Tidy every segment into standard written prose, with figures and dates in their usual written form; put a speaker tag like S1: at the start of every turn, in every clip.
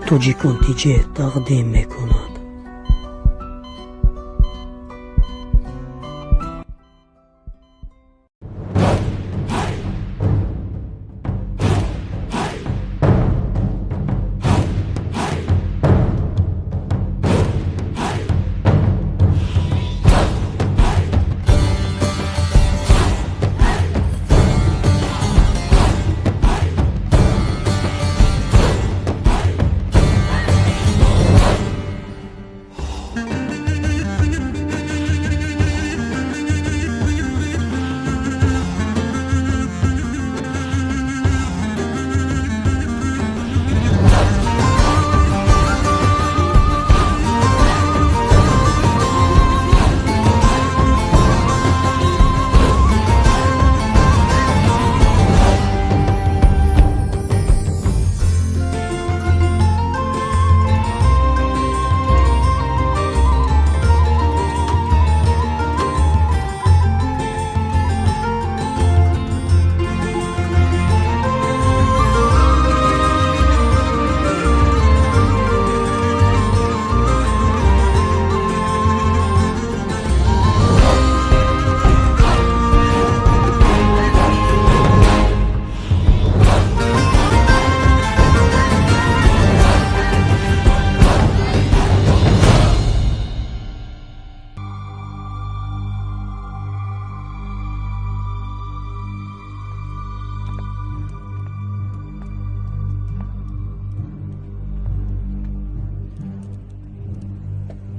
S1: Тоҷикон ТҶ тақдим мекунад.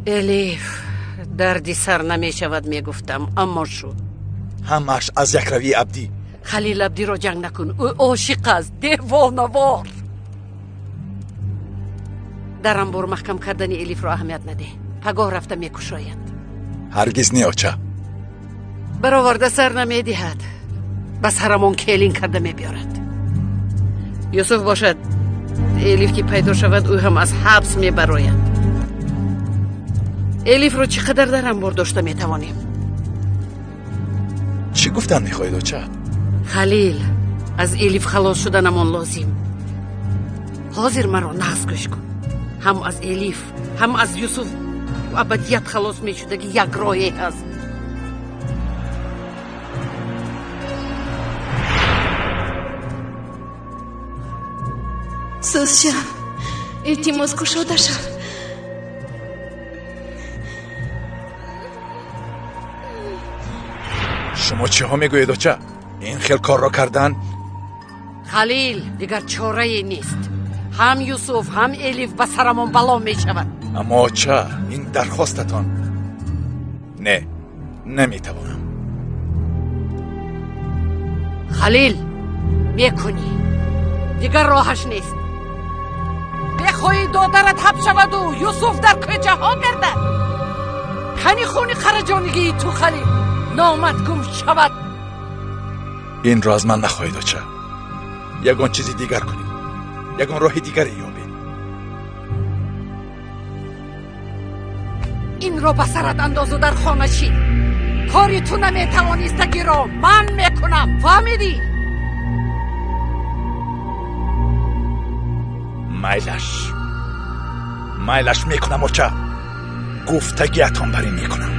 S2: Элиф дарди сар намешавад, мегуфтам, аммо шуд.
S3: Ҳамааш аз якравии Абдӣ.
S2: Халил Абдиро ҷанг накун, ӯ ошиқ аст, девонавор. Дар амбор маҳкам кардани Элифро аҳамият надеҳ, пагоҳ рафта мекушояд.
S3: Ҳаргиз не, оча.
S2: Бароварда сар намедиҳад, ба сарамон келин карда мебиёрад. Юсуф бошад, Элиф ки пайдо шавад, ӯ ҳам аз ҳабс мебарояд. Элифро чӣ қадар дар амбор дошта метавонем?
S3: Чӣ гуфтан мехоҳед, оча?
S2: Халил, аз Элиф халос шуданамон лозим. Ҳозир маро нағз гӯш кун. Ҳам аз Элиф, ҳам аз Юсуф абадият халос мешудаги як роҳе ҳаст.
S4: Сӯзҷан, илтимос кушода шав.
S3: Шумо чиҳо мегӯед, оча? Ин хел корро кардан?
S2: Халил, дигар чорае нест. Ҳам Юсуф, ҳам Элиф ба сарамон бало мешавад.
S3: Аммо оча, ин дархостатон. Не, наметавонам.
S2: Халил, мекунӣ. Дигар роҳаш нест. Мехоҳӣ додарат ҳабс шаваду Юсуф дар кӯчаҳо гардад? Кани хуни қараҷонигии ту, Халил, номат гум шавад.
S3: Инро аз ман нахоҳед, оча. Ягон чизи дигар кунед, ягон роҳи дигаре ёбед.
S2: Инро ба сарат андозу дар хона шин. Кори ту наметавонистагиро ман мекунам, фаҳмидӣ?
S3: Майлаш, майлаш мекунам, оча. Гуфтагиатон бар ин мекунам.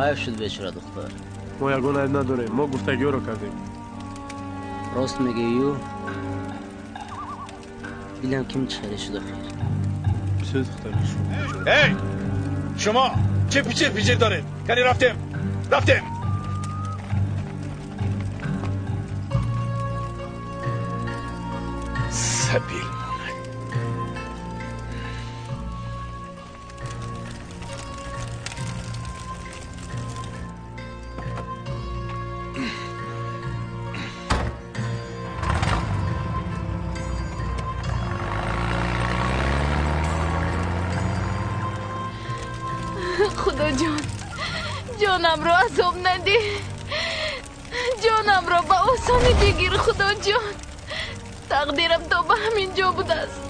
S5: Ҳайф шуд бечора духтар.
S6: Мо ягон айб надорем, мо гуфтагиҳоро кардем.
S5: Рост мегӯю, дилам ким чӣ шуд охир.
S6: Бисёр духтар.
S3: Эй! Шумо чӣ пичир пичир доред? Кани рафтем! Рафтем! Сабил монад.
S4: Худоҷон, ҷонамро азоб надиҳ, ҷонамро ба осонӣ бигир. Худоҷон, тақдирам то ба ҳамин ҷо будааст.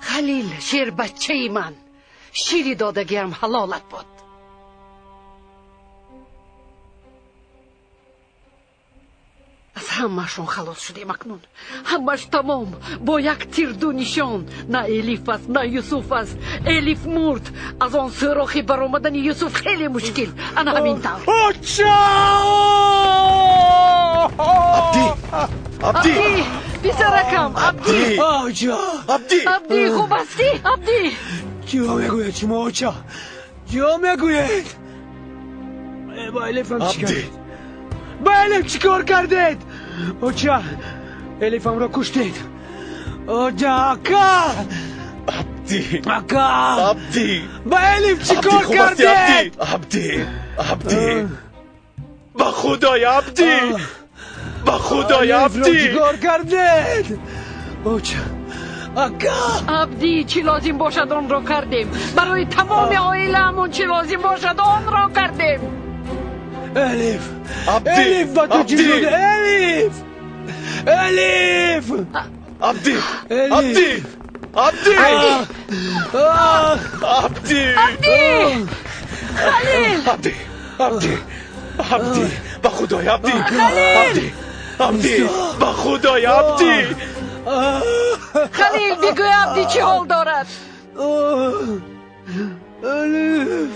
S2: Халил, шербачаи ман, шири додагиам ҳалолат буд. Аз ҳамаашон халос шудем акнун. Ҳамаш тамом, бо як тирду нишон. На Элиф аст, на Юсуф аст. Элиф мурд. Аз он сӯрохи баромадани Юсуф хеле мушкил. Ана ҳамин тавр.
S6: Оча!
S3: Абдӣ! Абдӣ!
S2: Писаракам, Абдӣ!
S1: Оча!
S3: Абдӣ!
S2: Абдӣ, хуб ҳастӣ? Абдӣ!
S1: Чиҳо мегӯяд шумо, оча? Чиҳо мегӯед? Ба Элифам чӣ кардед? Ба Элиф чӣ кор кардед? Оча, Элифамро куштед. Оча, ака!
S3: Абдӣ!
S1: Ака!
S3: Абдӣ!
S1: Ба Элиф чӣ кор кардед?
S3: Абдӣ! Абдӣ! Ба Худой, Абдӣ! Ба Худой, Абдӣ!
S1: Чӣ кор кардед? Оча, ака!
S2: Абдӣ, чӣ лозим бошад онро кардем. Барои тамоми оилаамон чӣ лозим бошад онро кардем.
S1: Элиф!
S3: Абдӣ!
S1: Элиф, ба ту чӣ шуд? Элиф! Элиф!
S3: Абдӣ! Абдӣ! Абдӣ! Абдӣ!
S2: Абдӣ! Халил!
S3: Абдӣ! Абдӣ! Абдӣ! Ба Худой, Абдӣ! Абдӣ! Абдӣ! Ба Худой, Абдӣ!
S2: Халил, бигӯй Абдӣ чӣ ҳол дорад?
S1: Элиф!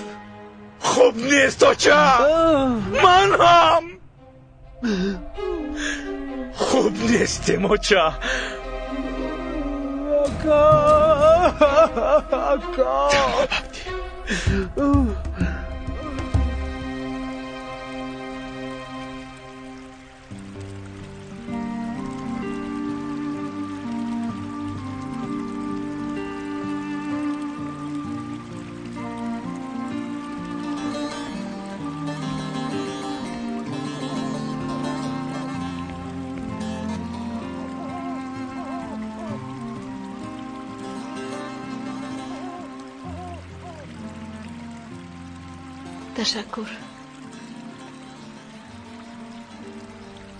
S3: Хуб нест, оча! Ман ҳам! Хуб нестем, оча!
S1: Ака! Ака!
S3: Тамом, Абдӣ.
S4: Ташаккур.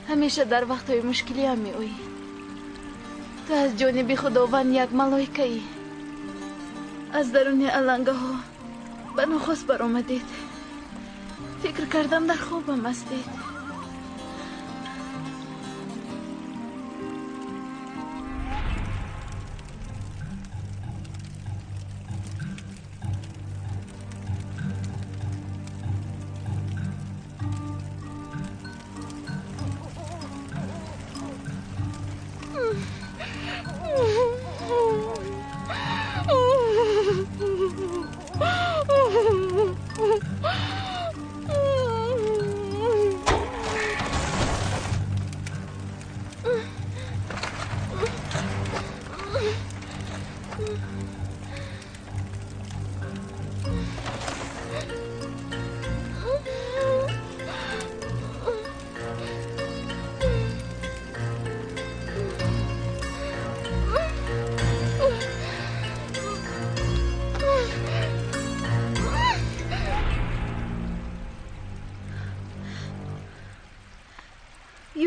S4: Ҳамеша дар вақтҳои мушкилиам меоӣ. Ту аз ҷониби Худованд як малоикаӣ. Аз даруни алангаҳо ба нохост баромадед. Фикр кардам дар хобам ҳастед.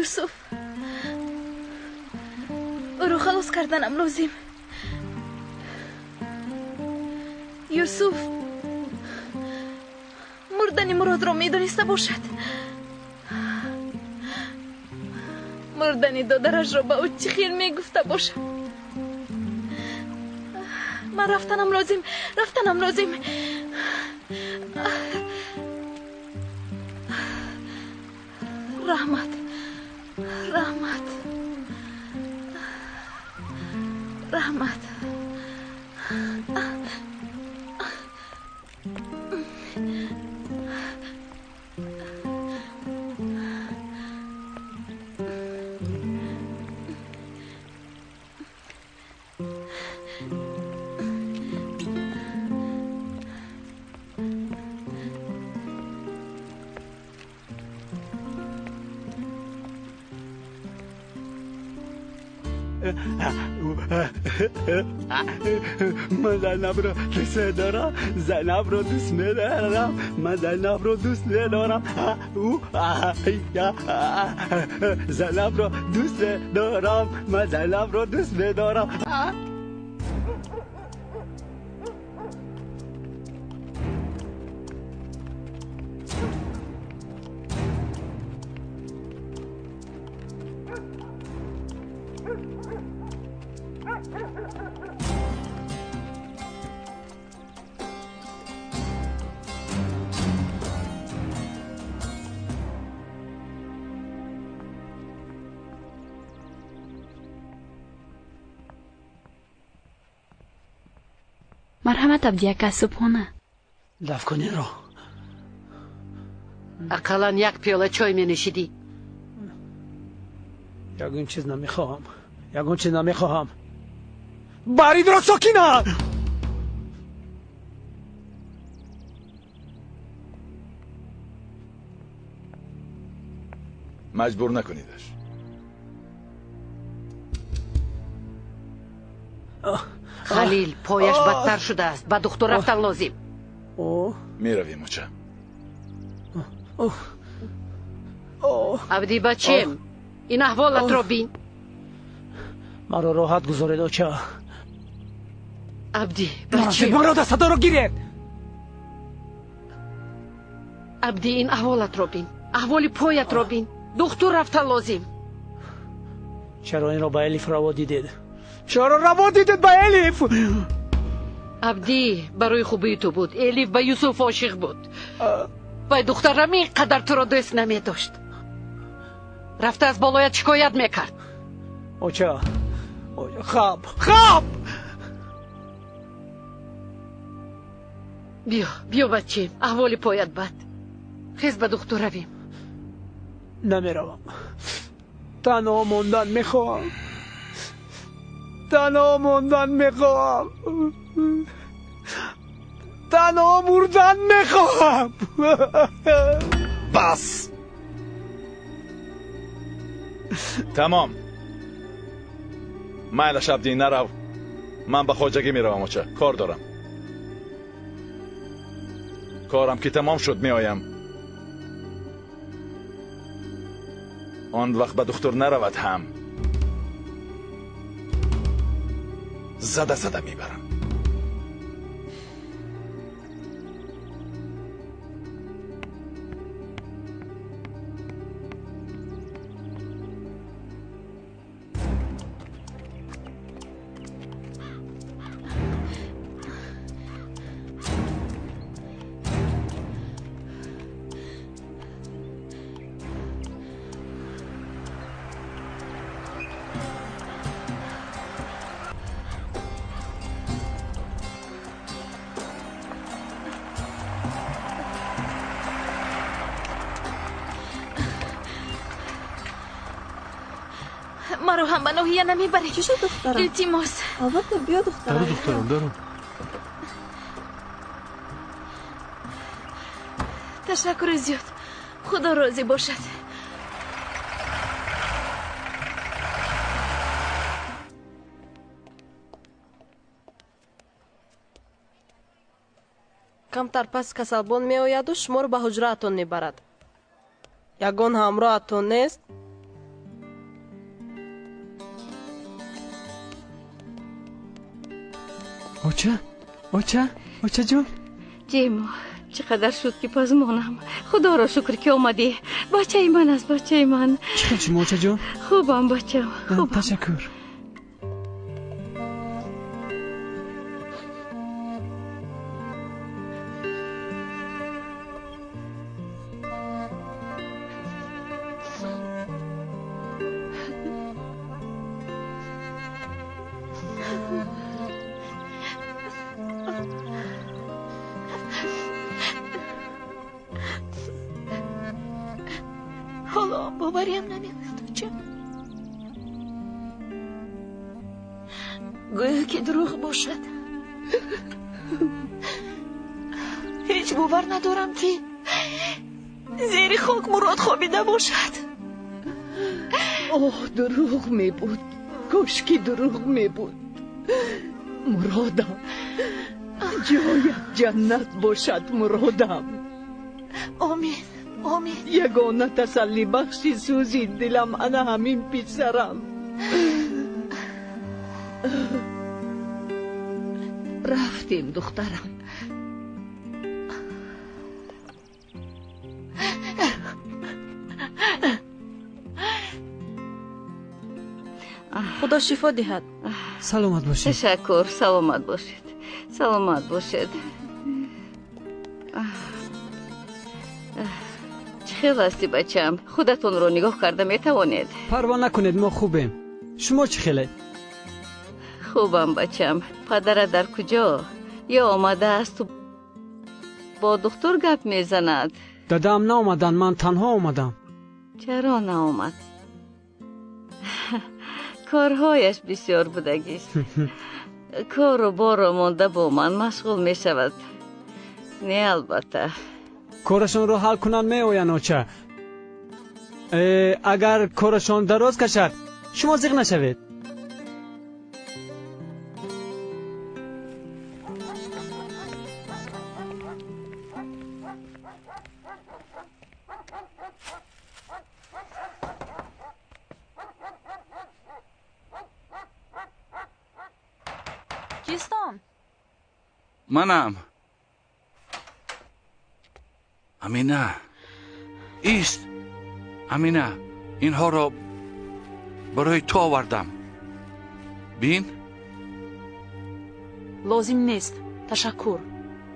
S4: Юсуф, ӯро халос карданам лозим. Юсуф мурдани Муродро медониста бошад. Мурдани додарашро ба ӯ чӣ хел мегуфта бошам? Ман рафтанам лозим, рафтанам лозим. Раҳмат, раҳмат, раҳмат.
S1: من زینب رو دوست دارم، زینب رو دوست ندارم، من زینب رو دوست ندارم، زینب رو دوست دارم، من زینب رو دوست ندارم.
S4: Марҳамат, Абди ака, субҳона.
S1: Даф кун инро.
S2: Ақаллан як пиёла чой менӯшидӣ.
S1: Ягон чиз намехоҳам, ягон чиз намехоҳам. Баридро сокина!
S3: Маҷбур накунидаш.
S2: Халил, пояш бадтар шудааст. Ба духтур рафтан лозим.
S3: Меравем, оча.
S2: Абди бачем, ин аҳволатро бин.
S1: Маро роҳат гузоред, оча.
S2: Абди бачем,
S1: маро дастадоро гиред.
S2: Абди, ин аҳволатро бин, аҳволи поятро бин. Духтур рафтан лозим.
S1: Чаро инро ба Элиф раво дидед? Чаро раво дидед ба Элиф?
S2: Абди, барои хубии ту буд. Элиф ба Юсуф ошиқ буд. Вай духтарам ин қадар туро дӯст намедошт. Рафта аз болоят шикоят мекард.
S1: Оча, хаб, хаб!
S2: Биё, биё бачем, аҳволи поят бад. Хез ба духтур равем.
S1: Намеравам. Танҳо мондан мехоҳам. Танҳо мондан мехоҳам. Танҳо мурдан мехоҳам.
S3: Бас! Тамом. Майлаш, Абди, нарав. Ман ба хоҷагӣ меравам, оча. Кор дорам. Корам ки тамом шуд, меоям. Он вақт ба духтур наравад ҳам. Зада зада мебарам.
S4: Маро ҳам ба ноҳия намебаред.
S7: Чӣ шуд, духтарам?
S4: Илтимос.
S7: Албатта, биё, духтарам.
S6: Даро, духтарам, даро.
S4: Ташаккури зиёд. Худо розӣ бошад.
S7: Камтар пас касалбон меояду шуморо ба ҳуҷраатон мебарад. Ягон ҳамроҳатон нест?
S1: Оча, оча, очаҷон.
S4: Ҷемо,
S2: Чӣ қадар шуд ки пазмонам. Худоро шукр ки омадӣ. Бачаи ман аст, бачаи ман.
S1: Чӣ хел шумо, очаҷон?
S2: Хубам, бачам, хубам.
S1: Ташаккур.
S4: Бовариам намеояд, оча. Гӯё ки дурӯғ бошад. Ҳеҷ бовар надорам, ки зери хок Мурод хобида бошад.
S8: Оҳ, дурӯғ мебуд. Кошки дурӯғ мебуд. Муродам, ҷоят ҷаннат бошад, Муродам.
S4: Омин. Омин.
S8: Ягона тасаллибахши сӯзи дилам ана ҳамин писарам. Рафтем, духтарам.
S7: Худо шифо диҳад.
S1: Саломат бошед.
S2: Ташаккур, саломат бошед. Саломат бошед. Чӣ хел ҳастӣ, бачам? Худатонро нигоҳ карда метавонед?
S1: Парво накунед, мо хубем. Шумо чӣ хелед?
S2: Хубам, бачам. Падарат дар куҷо? Ё омадаасту бо духтур гап мезанад?
S1: Дадаам наомаданд, ман танҳо омадам.
S2: Чаро наомад? Корҳояш бисёр будагист. Кору борро монда бо ман машғул мешавад. Не, албатта.
S1: Корашонро ҳал кунанд меоянд, оча. Агар корашон дароз кашад, шумо зиқ нашавед.
S4: Кистон?
S9: Манам. Амина, ист. Амина, инҳоро барои ту овардам. Бин.
S4: Лозим нест, ташаккур.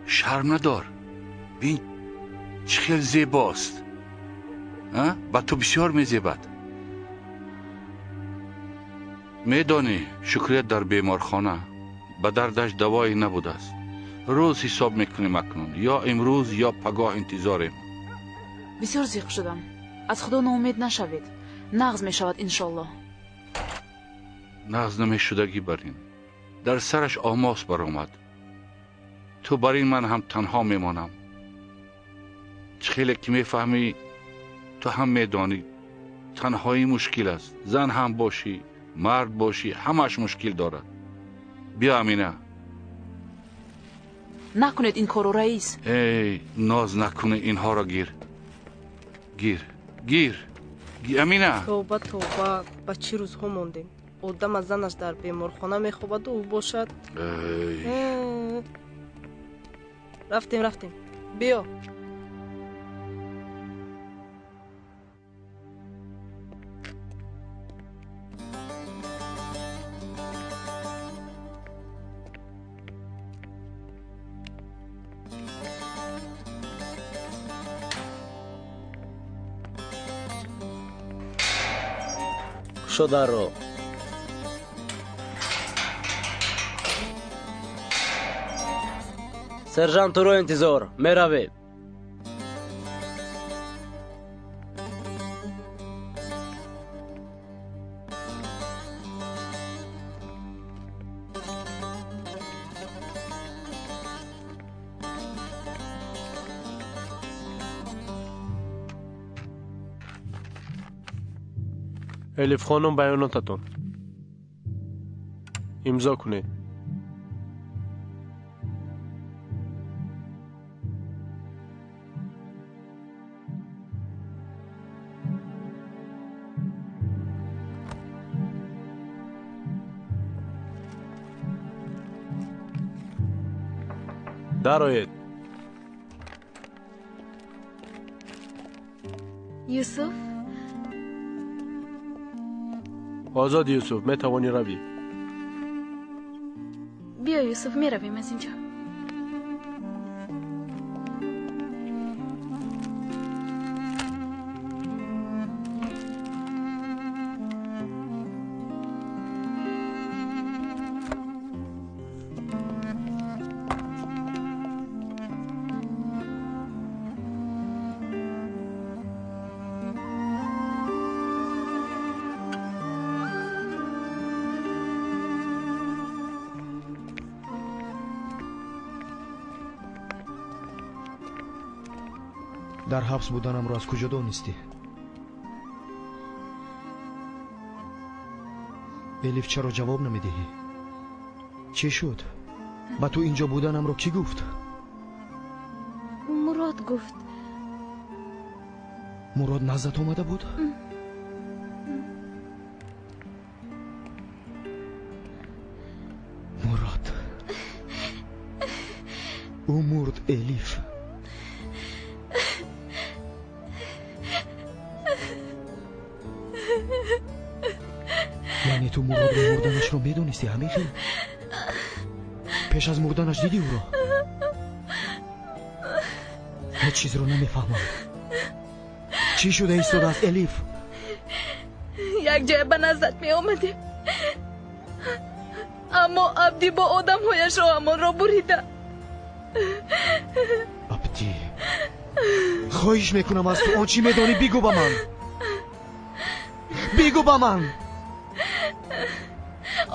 S9: Шарм надор. Бин, чӣ хел зебост. Ба ту бисёр мезебад. Медонӣ, Шукрият дар беморхона ба дардаш давое набудааст. Рӯз ҳисоб мекунем акнун. Ё имрӯз, ё пагоҳ интизорем.
S4: Бисёр зиқ шудам. Аз Худо ноумед нашавед. Нағз мешавад, иншоллоҳ.
S9: Нағз намешудагӣ бар ин. Дар сараш омос баромад. Ту бар ин ман ҳам танҳо мемонам. Чӣ хеле ки мефаҳмӣ, ту ҳам медонӣ, танҳоӣ мушкил аст. Зан ҳам бошӣ, мард бошӣ, ҳамааш мушкил дорад. Биё, Амина.
S4: Накунед ин корро, раис.
S9: Эй, ноз накунӣ, инҳоро гир. Гир, гир. Амина.
S7: Тавба, тавба, ба чӣ рӯзҳо мондем? Одам аз занаш дар беморхона мехобаду ӯ бошад. Рафтем, рафтем. Биё.
S5: Шодаро. Сержант туро интизор, меравем.
S6: Элиф хонум, баёнотатон имзо кунед. Дароед.
S4: Юсуф?
S6: Озод Юсуф, метавонӣ равӣ.
S4: Биё Юсуф, меравем аз инҷо.
S10: Дар ҳабс буданамро аз куҷо донистӣ? Элиф, чаро ҷавоб намедиҳӣ? Чӣ шуд? Ба ту инҷо буданамро кӣ гуфт?
S4: Мурод гуфт.
S10: Мурод наздат омада буд? Мурод. Ӯ мурд, Элиф. Яъне ту Муродро мурданашро медонистӣ, ҳамин хел? Пеш аз мурданаш дидӣ ӯро? Ҳеҷ чизро намефаҳмам. Чӣ шуда истодааст, Элиф?
S4: Як ҷоя ба наздат меомадем, аммо Абдӣ бо одамҳояш роҳамонро бурида.
S10: Абдӣ, хоҳиш мекунам аз ту, он чӣ медонӣ бигӯ ба ман. Бигӯ ба ман.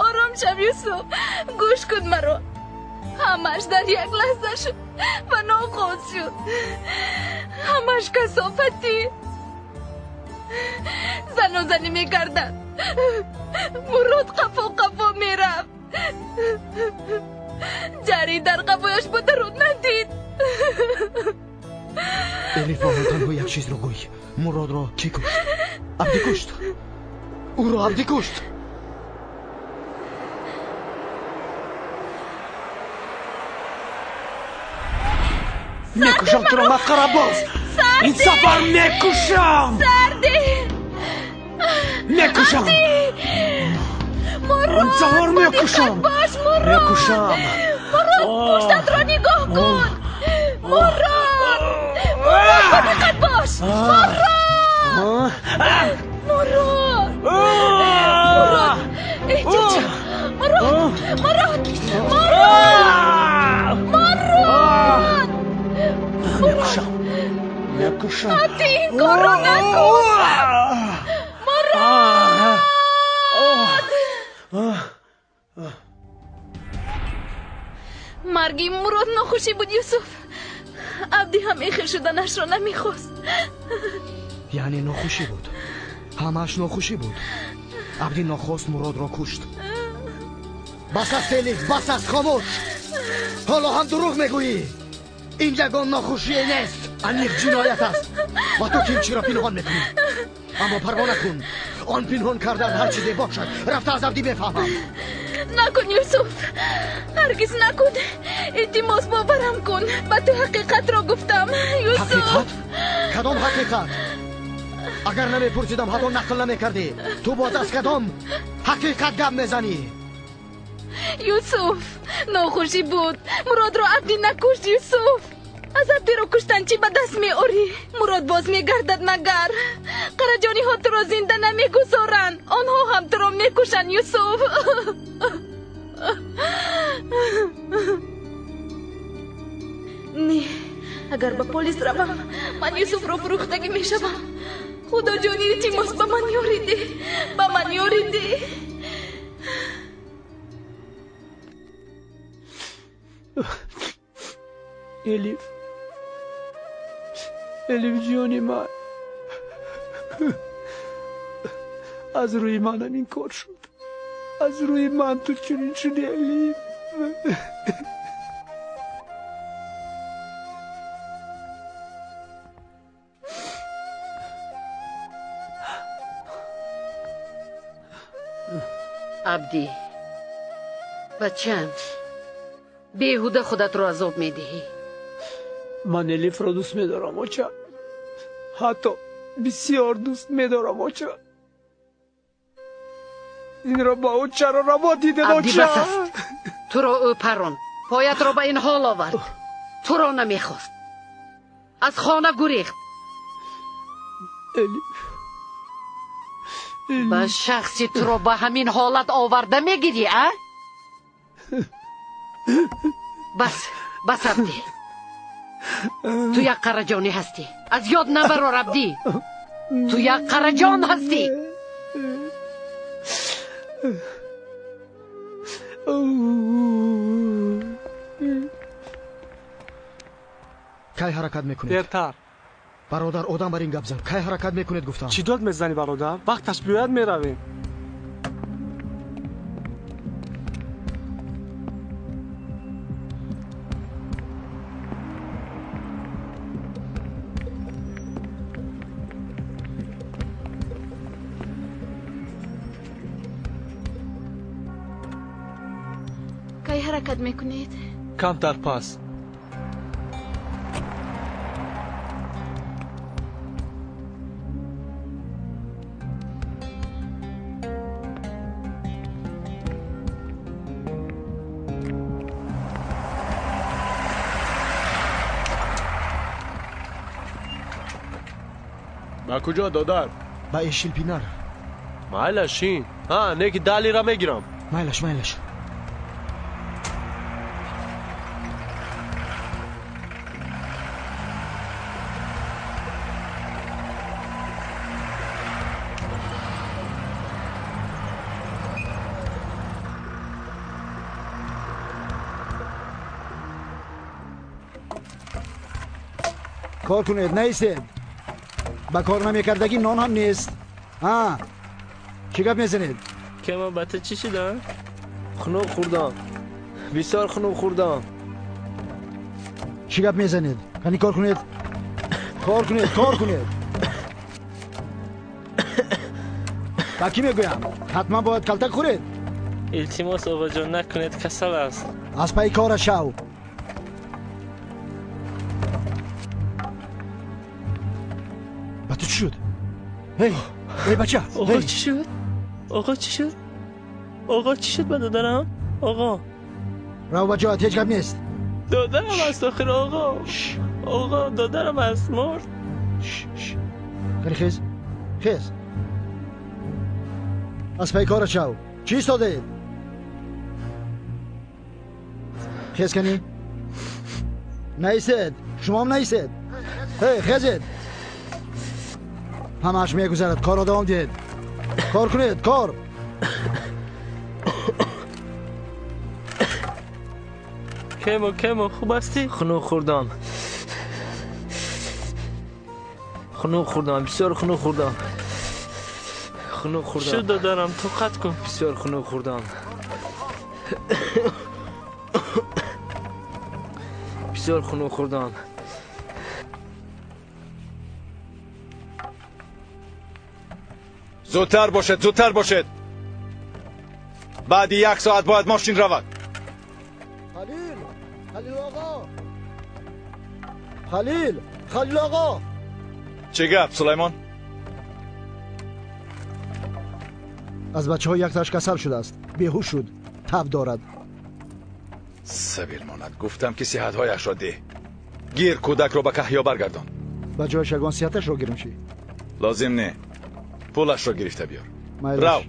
S4: Ором шав Юсуф, гӯш кун маро. Ҳамаш дар як лаҳза шуд ва нохост шуд. Ҳамаш касофатӣ. Занозанӣ мекарданд. Мурод қафо қафо мерафт. Ҷарӣ дар қафояш бударо надид.
S10: Элиф, ба ман танҳо як чизро гӯй. Муродро кӣ кушт? Абдӣ кушт. Ӯро Абдӣ кушт.
S1: Мекушам туро, масхарабоз! Ин сафар мекушам!
S4: Сарди!
S1: Мекушам!
S4: Мурод!
S1: Ин сафар мекушам!
S4: Бош, Мурод!
S1: Мекушам!
S4: Мурод, пуштатро нигоҳ кун! Мурод! Мурод, бо диққат бош! Мурод! Мурод! Мурод! Эҳтиёт шав! Мурод! Мурод! Мурод! Мурод!
S1: Мекушам! Мекушам!
S4: Абдӣ, ин корро накун! Мурод! Марги Мурод нохушӣ буд, Юсуф. Абдӣ ҳам эхел шуданашро намехост.
S10: Яъне нохушӣ буд. Ҳамааш нохушӣ буд. Абдӣ нохост Муродро кушт. Бас аст, Элиф, бас аст, хомӯш! Ҳоло ҳам дурӯғ мегӯӣ. Ин ягон нохушие нест, аниқ ҷиноят аст ва ту кимчиро пинҳон мекунӣ. Аммо парво накун, он пинҳон кардан ҳар чизе бошад, рафта аз Абдӣ мефаҳмам.
S4: Накун, Юсуф, ҳаргиз накун. Илтимос, боварам кун, ба ту ҳақиқатро гуфтам, Юсуф.
S10: Ҳақиқат? Кадом ҳақиқат? Агар намепурсидам, ҳатто нақл намекардӣ. Ту боз аз кадом ҳақиқат гап мезанӣ?
S4: Юсуф, нохушӣ буд. Муродро Абдӣ накушт, Юсуф. Аз Абдиро куштан чӣ ба даст меорӣ? Мурод боз мегардад магар. Қараҷониҳо туро зинда намегузоранд. Онҳо ҳам туро мекушанд, Юсуф. Не, агар ба полис равам, ман Юсуфро фурӯхтагӣ мешавам. Худоҷон, илтимос, ба ман ёрӣ деҳ, ба ман ёрӣ деҳ.
S1: Элиф, Элиф ҷони ман, аз рӯи манам ин кор шуд. Аз рӯи ман ту чунин шудӣ, Элиф.
S2: Абдӣ, бачам, беҳуда худатро азоб медиҳӣ.
S1: Ман Элифро дӯст медорам, оча. Ҳатто Бисёр дӯст медорам, оча. Инро ба ӯ чаро раво дидед,
S2: Абдӣ,
S1: оча?
S2: бас аст. Туро ӯ парон, поятро ба ин ҳол овард. Туро намехост, аз хона гурехт.
S1: Элиф,
S2: ба шахси туро ба ҳамин ҳолат оварда мегирӣ, а? Бас, бас, Абдӣ, ту як қараҷонӣ ҳастӣ. Аз ёд набарор, Абдӣ, ту як қараҷон ҳастӣ.
S10: Кай ҳаракат мекунед?
S6: Дертар.
S10: Бародар, одам бар ин гап зан. Кай ҳаракат мекунед, гуфтам.
S6: Чӣ дод мезанӣ, бародар? Вақташ биёяд, меравем.
S4: Кай ҳаракат мекунед?
S6: Камтар пас. Ба куҷо, додар?
S10: Ба Эшилпинар.
S6: Майлаш, шин. Ҳа, не ки 10 лира мегирам.
S10: Майлаш, майлаш.
S11: Кор кунед, наистед. Ба кор намекардагӣ нон ҳам нест. Ҳа, чӣ гап мезанед?
S5: Кема, ба ту чӣ шуда? Хунук хӯрдам, бисёр хунук хӯрдам.
S11: Чӣ гап мезанед? Қани, кор кунед, кор кунед, кор кунед. Ба кӣ мегӯям? Ҳатман бояд калтак хӯред?
S5: Илтимос, оғоҷон, накунед, касал аст.
S11: Аз пайи кора шав. Ба ту чӣ шуд? Эй, эй, бача!
S5: Оғо, чӣ шуд? Оғо, чӣ шуд? Оғо, чӣ шуд ба додарам, оғо?
S11: Рав ба ҷоят, ҳеҷ гап нест.
S5: Додарам аст охир, оғо. Оғо, додарам аст, мурд.
S11: Қани, хез, хез, аз пайи кора шав. Чӣ истодаед? Хез, кани, наистед. Шумоам наистед. Эй, хезед. Ҳамааш мегузарад, корро давом диҳед. Кор кунед, кор.
S5: Кемо, кемо, хуб ҳастӣ? Хунук хӯрдам, хунук хӯрдам, бисёр хунук хӯрдам, хунук хӯрдам. Шуд, додарам, тоқат кун. Бисёр хунук хӯрдам, бисёр хунук хӯрдам.
S3: Зудтар бошед, зудтар бошед. Баъди як соат бояд мошин равад.
S11: Халил, Халил оғо, Халил, Халил оғо.
S3: Чӣ гап, Сулаймон?
S11: Аз бачаҳо якташ касал шудааст, беҳуш шуд, таб дорад.
S3: Сабир монад, гуфтам ки сиҳатҳояшро деҳ. Гир, кӯдакро ба Каҳё баргардон.
S11: Ба ҷояш ягон сиҳаташро гирм, чӣ?
S3: Лозим не, пулашро гирифта биёр.
S11: Майлаш.
S3: Рав.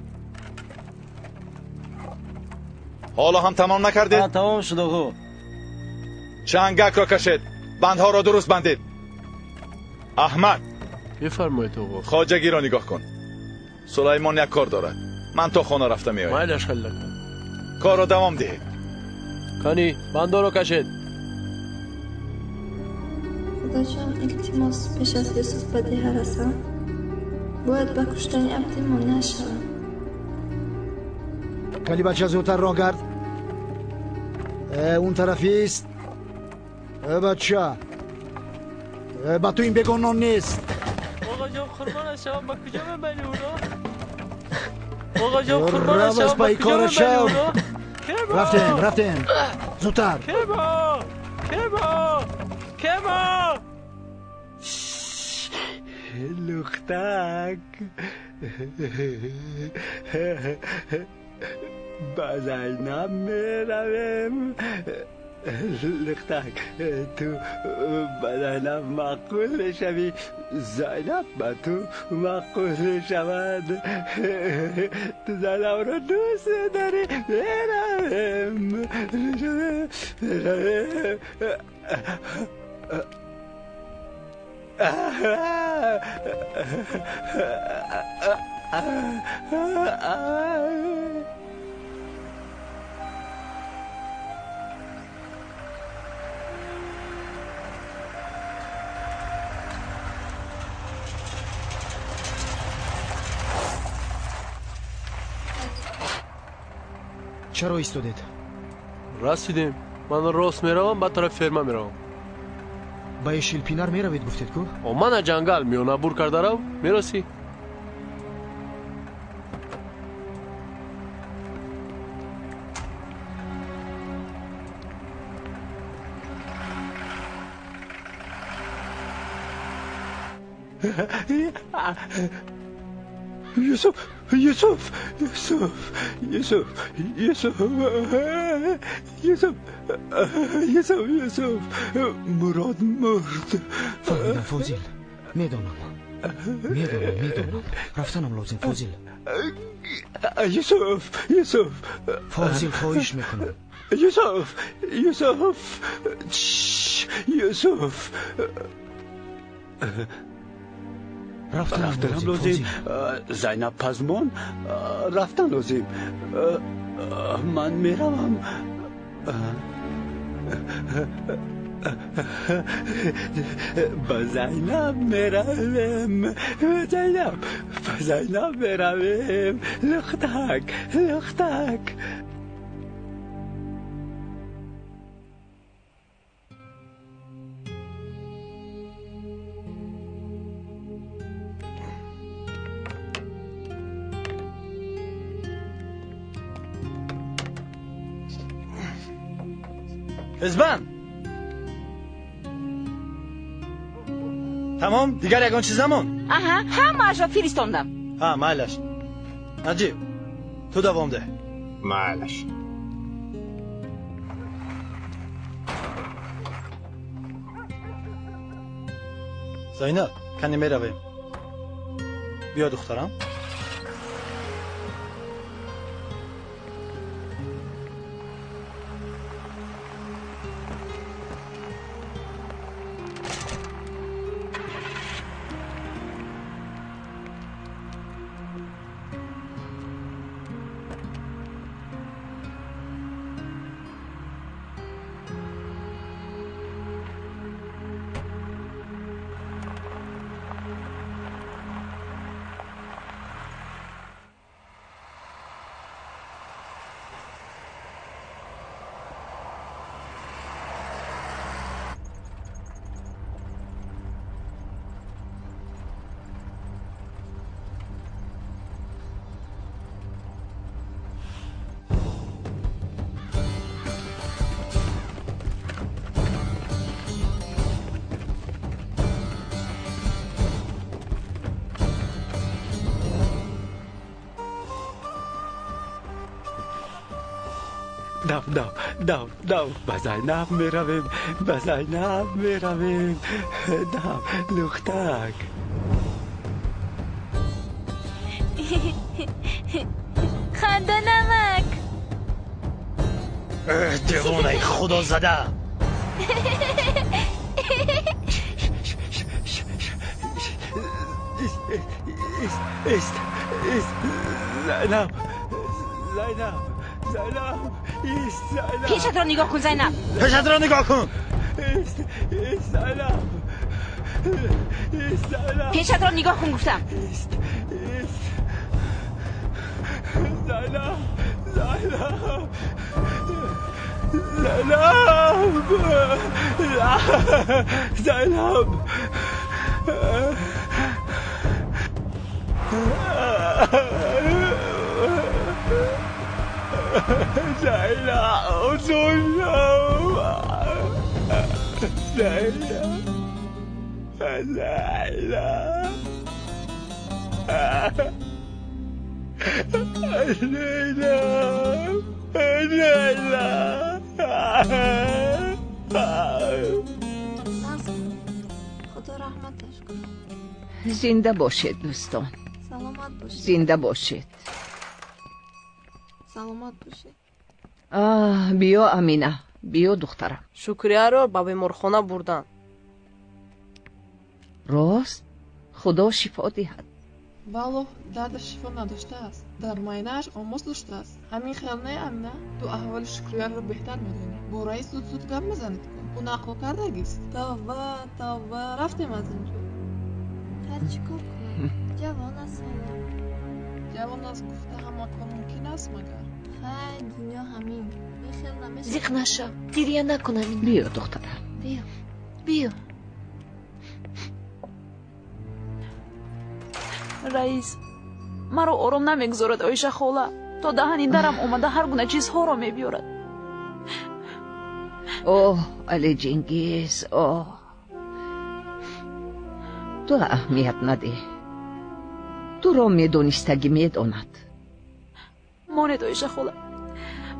S3: Ҳоло ҳам тамом накардед?
S5: Тамом шуд, оғо.
S3: Чангакро кашед, бандҳоро дуруст бандед. Аҳмад.
S6: Бифармоед, оғо.
S3: Хоҷагиро нигоҳ кун. Сулаймон як кор дорад, ман то хона рафта меоям.
S6: Майлаш, халилака.
S3: Корро давом диҳед.
S6: Кани, бандоро кашед.
S4: Худоҷон, илтимос, пеш аз Юсуф ба деҳа расам, бояд ба куштани Абдӣ монеа шавам.
S11: Кали, бача, зудтар роҳ гард. Он тарафист. Бача, ба ту ин бегон нон нест.
S5: Оғоҷон, қурбонат шавам, ба куҷо мебарӣ ӯро? Оғоҷон, қурбонат
S11: Рав, аз
S5: шавам, ба
S11: пайи
S5: куҷо
S11: кора
S5: мебарӣ
S11: шав.
S5: ӯро? Кемо!
S11: Рафтем, рафтем, зудтар.
S5: Кемо, кемо, кемо!
S1: Hello. Лухтак, ба Зайнаб меравем. Лухтак, ту ба Зайнаб маъқул мешавӣ, Зайнаб ба ту маъқул мешавад. Ту Зайнабро дӯст медорӣ. Меравем, меравем.
S10: Чаро истодед?
S6: Расидем. Ман рост меравам, ба тарафи ферма меравам.
S10: Ба Ешилпинар меравед, гуфтед ку?
S6: О, мана ҷангал миёнабур карда рав, мерасӣ.
S1: Юсуф, Юсуф, Юсуф, Юсуф, Юсуф, Юсуф, Юсуф, Юсуф, Мурод мурд.
S10: Фаҳмидам, Фозил, медонам, медонам, медонам. Рафтанам лозим, Фозил.
S1: Юсуф, Юсуф.
S10: Фозил, хоҳиш мекунам.
S1: Юсуф, Юсуф, Юсуф. Рафтанам лозим. Зайнаб пазмон, рафтан лозим. Ман меравам. Ба Зайнаб меравем. Зайнаб, ба Зайнаб меравем. Лухтак, лухтак.
S12: Ҳизбан, тамом, дигар ягон чиз намонд?
S13: Аҳа, ҳамаашро фиристондам.
S12: Ҳа, майлаш. Наҷиб, ту давом деҳ.
S14: Майлаш.
S12: Зайнаб, кане меравем. Биё, духтарам.
S1: Дав, дав, дав, дав, ба Зайнаб меравем, ба Зайнаб меравем. Дав, лухтак.
S4: Ханда намак.
S12: Девонаи худозада.
S1: Ист, ист, Зайнаб, Зайнаб, Зайнаб.
S13: Пешатро нигоҳ кун, Зайнаб.
S12: Пешатро нигоҳ кун.
S1: Зайнаб, Зайнаб.
S13: Пешатро нигоҳ кун, гуфтам.
S1: Зайнаб, Зайнаб, Зайнаб, Зайнаб. Зайнаб, Зайнаб, Зайнаб, Зайнаб. Лейла,
S4: Худо раҳматаш кунад.
S8: Зинда бошед, дӯстон.
S4: Саломат бошед.
S8: Зинда бошед.
S4: Саломат бошед.
S8: Биё, Амина, биё, духтарам.
S7: Шукрияро ба беморхона бурданд.
S8: Рост, Худо шифо диҳад.
S14: Валлоҳ, дардаш шифо надоштааст, дар майнааш омос доштааст. Ҳамин хел не, Амина? Ту аҳволи Шукрияро беҳтар медонӣ. Бо раис зуд зуд гап мезанед ку. Ӯ нақл кардагист. Тавба, тавба, рафтем аз ин ҷо.
S4: Ҳар чӣ кор кунам? Ҷавон аст ҳоло.
S14: Ҷавон аст гуфта ҳама кор мумкин аст магар?
S4: Хай, дунё ҳамин. Ин хел намешавад.
S15: Зиқ нашав, гиря накун, Амина.
S8: Биё, духтарам.
S15: Биё, биё.
S4: Раис, маро ором намегузорад Оиша хола. То даҳани дарам омада ҳар гуна чизҳоро мебиёрад.
S8: Оҳ, Али Чингиз, оҳ. Ту аҳамият надеҳ. Туро медонистагӣ медонад.
S4: Монед, Оиша хола.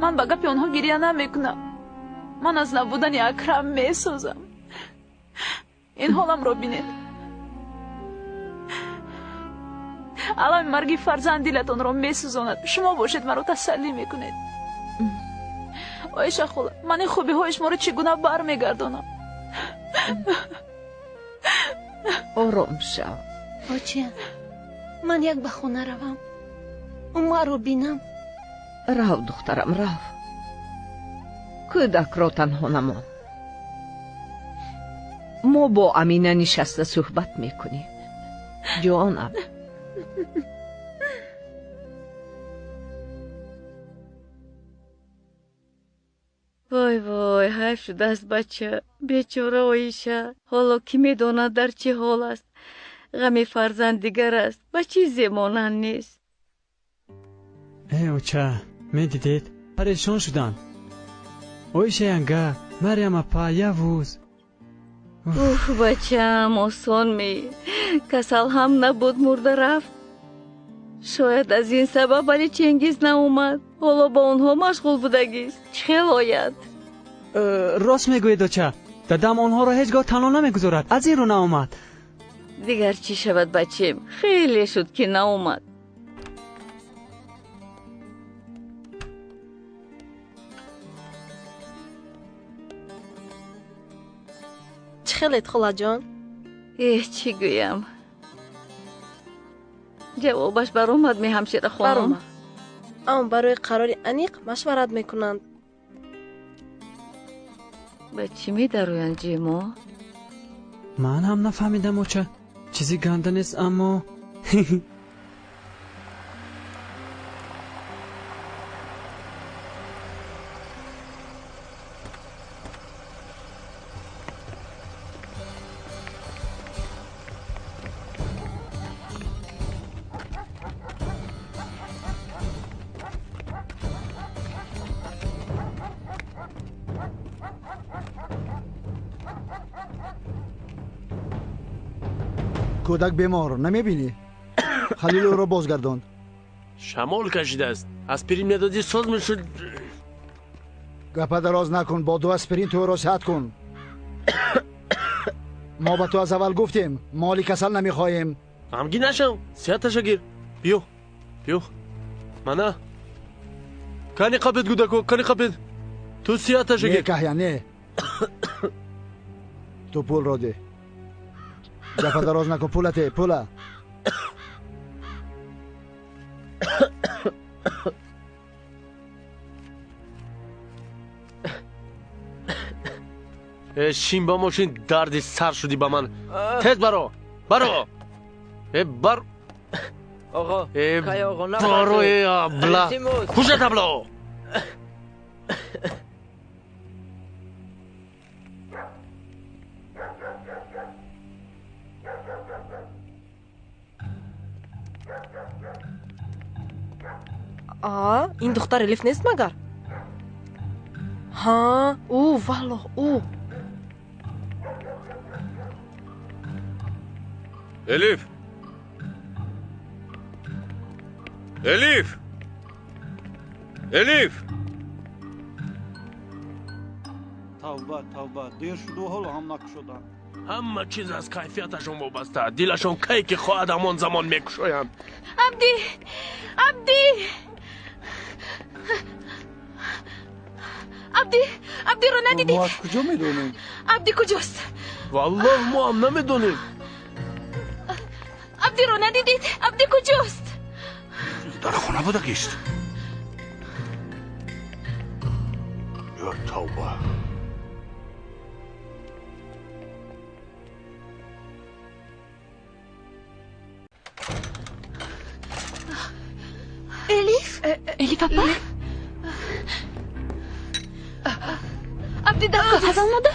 S4: Ман ба гапи онҳо гиря намекунам. Ман аз набудани Акрам месозам. Ин ҳоламро бинед. Алами марги фарзанд дилатонро месӯзонад. Шумо бошед маро тасаллӣ мекунед. Оиша хола, ман ин хубиҳои шуморо чӣ гуна бармегардонам?
S8: Ором шав.
S15: Оча, ман як ба хона равам. Умарро бинам.
S8: Рав, духтарам, рав. Кӯдакро танҳо намон. Мо бо Амина нишаста суҳбат мекунем. Ҷонам.
S2: Вой, вой, ҳайф шудааст бача. Бечора Оиша. Ҳоло кӣ медонад дар чӣ ҳол аст? Ғами фарзанд дигар аст, ба чизе монанд нест.
S1: Э, оча, медидед? Парешон шуданд. Оиша янга, Марьям апа, Явуз.
S2: Уф, бачаам, осон ме. Касал ҳам набуд, мурда рафт. Шояд аз ин сабаб Али Чингиз наомад. Ҳоло ба онҳо машғул будагист. Чӣ хел ояд?
S1: Рост мегӯед, оча. Дадам онҳоро ҳеҷ гоҳ танҳо намегузорад. Аз ин рӯ наомад.
S2: Дигар чӣ шавад, бачем? Хеле шуд, ки наомад.
S7: Чӣ хелед, холаҷон?
S2: Эҳ, чӣ гӯям? Ҷавобаш баромад, ми ҳамшира хонум?
S7: Баромад. Аммо барои қарори аниқ машварат мекунанд.
S2: Ба чӣ медароянд, ҷимо?
S1: Ман ҳам нафаҳмидам, оча. Чизи ганда нест, аммо
S11: Кӯдак бемор, намебинӣ? Халил ӯро бозгардонд.
S6: Шамол кашидааст. Аспирин медодӣ, соз мешуд.
S11: Гапа дароз накун, бо ду аспирин ту ӯро сиҳат кун. Мо ба ту аз аввал гуфтем, моли касал намехоҳем.
S6: Ғамгин нашав, сиҳаташа гир. Биё, биё. Мана. Кани қапед, кӯдако, кани қапед. Ту сиҳаташа гир.
S11: Не, каҳя, не. Ту пулро деҳ. Гапа дароз накун, пула те, пула.
S6: Э, шин ба мошин, дарди сар шудӣ ба ман. Тез баро, баро. Э, бар.
S5: Оғо,
S6: э,
S5: кай оғо,
S6: баро, э, абла. Куҷа табло?
S7: А, ин духтар Элиф нест магар? Ҳа, ӯ, валлоҳ, ӯ.
S9: Элиф! Элиф! Элиф!
S16: Тавба, тавба, дер шуду ҳоло ҳам накушоданд.
S6: Ҳама чиз аз кайфияташон вобаста. Дилашон кай ки хоҳад ҳамон замон мекушоянд.
S4: Абди! Абди! Абди! Абдиро надидед?
S16: Мо аз куҷо медонем?
S4: Абди куҷост?
S6: Валлоҳ, мо ҳам намедонем.
S4: Абдиро надидед? Абди куҷост?
S9: Дар хона будагист. Ё тавба!
S15: Элиф? Элиф апа?
S4: Абди дар куҷост?
S15: Ҳазал модар?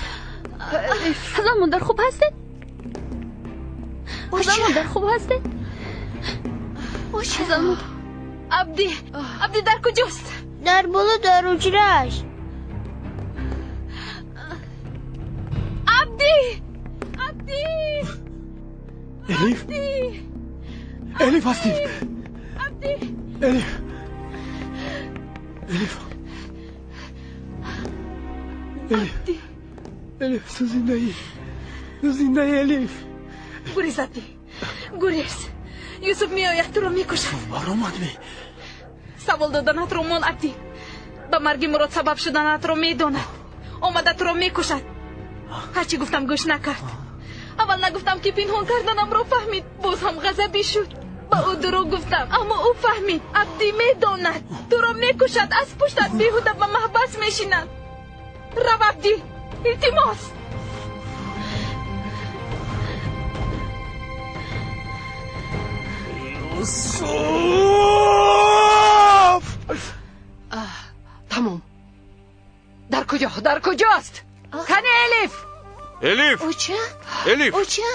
S15: Ҳазал модар хуб ҳастед? Ҳазал модар хуб ҳастед?
S4: Ҳазал модар. Абди, Абди дар куҷост?
S17: Дар боло, дар ҳуҷрааш.
S4: Абди! Абди!
S1: Элиф? Элиф ҳастӣ?
S4: Абди!
S1: Элиф! Элиф! Элиф! Элиф, ту зиндаӣ! Ту зиндаӣ, Элиф!
S4: Гурез, Абди! Гурез! Юсуф меояд, туро мекушад.
S1: Баромад ме?
S4: Савол доданатро мон, Абди. Ба марги Мурод сабаб шуданатро медонад. Омада туро мекушад. Ҳарчи гуфтам гӯш накард. Аввал нагуфтам ки пинҳон карданамро фаҳмид, боз ҳам ғазабӣ шуд. Ба ӯ дурӯғ гуфтам, аммо ӯ фаҳмид. Абди медонад, туро мекушад, аз пуштат беҳуда ба маҳбас мешинад. Рав, Абди, илтимос.
S1: Юсуф!
S2: Тамом. Дар куҷо? Дар куҷост? Кани Элиф?
S9: Элиф!
S15: Оча?
S9: Элиф!
S15: Оча!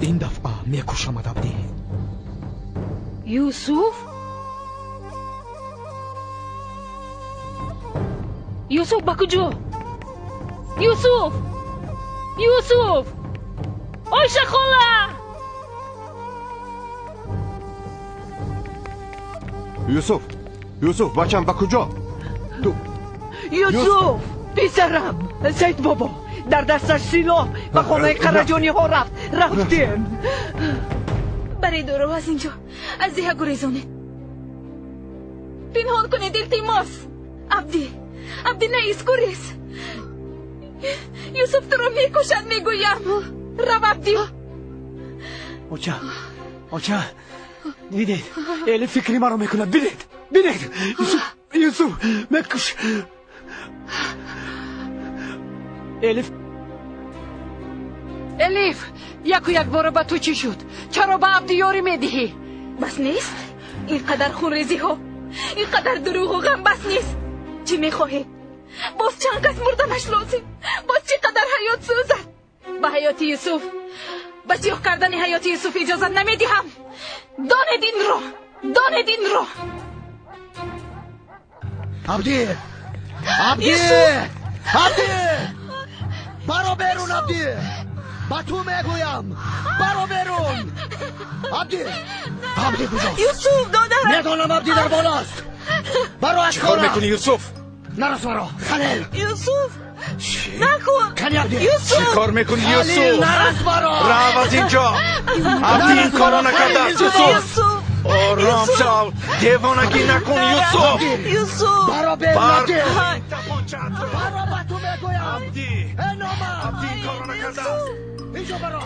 S10: Ин дафъа мекушамад, Абди.
S13: Юсуф? Юсуф, ба куҷо? Юсуф! Юсуф! Ойша хола!
S18: Юсуф! Юсуф, бачам, ба куҷо? Ту
S8: Юсуф! Писарам! Саид бобо! Дар дасташ силоҳ ба хонаи Қараҷониҳо рафт. Рафтем.
S4: Баред ӯро аз инҷо, аз деҳа гурезонед. Пинҳон кунед, илтимос. Абди, Абди, наист, гурез. Юсуф туро мекушад, мегӯям. Рав, Абди.
S1: Оча, оча, дидед, Элиф фикри маро мекунад. Бинед, бинед, Юсуф, Юсуф мекуш. Элиф.
S2: Элиф, яку якбора ба ту чӣ шуд? Чаро ба Абди ёрӣ медиҳӣ?
S4: Бас нест? Ин қадар хунрезиҳо, ин қадар дурӯғу ғам бас нест. Чӣ мехоҳед? Боз чанд кас мурданаш лозим? Боз чӣ қадар ҳаёт сӯзад? Ба ҳаёти Юсуф, ба сиёҳ кардани ҳаёти Юсуф иҷозат намедиҳам. Донед инро, донед инро.
S10: Абди! Абди! Абди! Баро берун, Абди! Ба ту мегӯям! Баро берун! Абди! Абди куҷост?
S4: Юсуф, додарам!
S10: Медонам, Абди дар болост! Баро аз
S3: Чӣ кор
S10: хона!
S3: мекунӣ, Юсуф?
S10: Нарас маро! Халил!
S4: Юсуф! Накун!
S10: Кани Абди!
S4: Юсуф!
S3: Чӣ кор мекунӣ,
S10: Халил,
S3: Юсуф?
S10: нарас маро!
S3: Рав аз инҷо! Абди ин корро накардааст, Юсуф!
S4: Юсуф!
S3: Ором шав! Девонагӣ накун, Юсуф!
S4: Юсуф!
S10: Баро берун,
S3: Бар-
S10: Абди!
S3: Тапончаатро!
S10: Баро, ба ту мегӯям!
S3: Абди!
S10: Э, номард!
S3: Абди ин корро накардааст!
S10: Инҷо баро!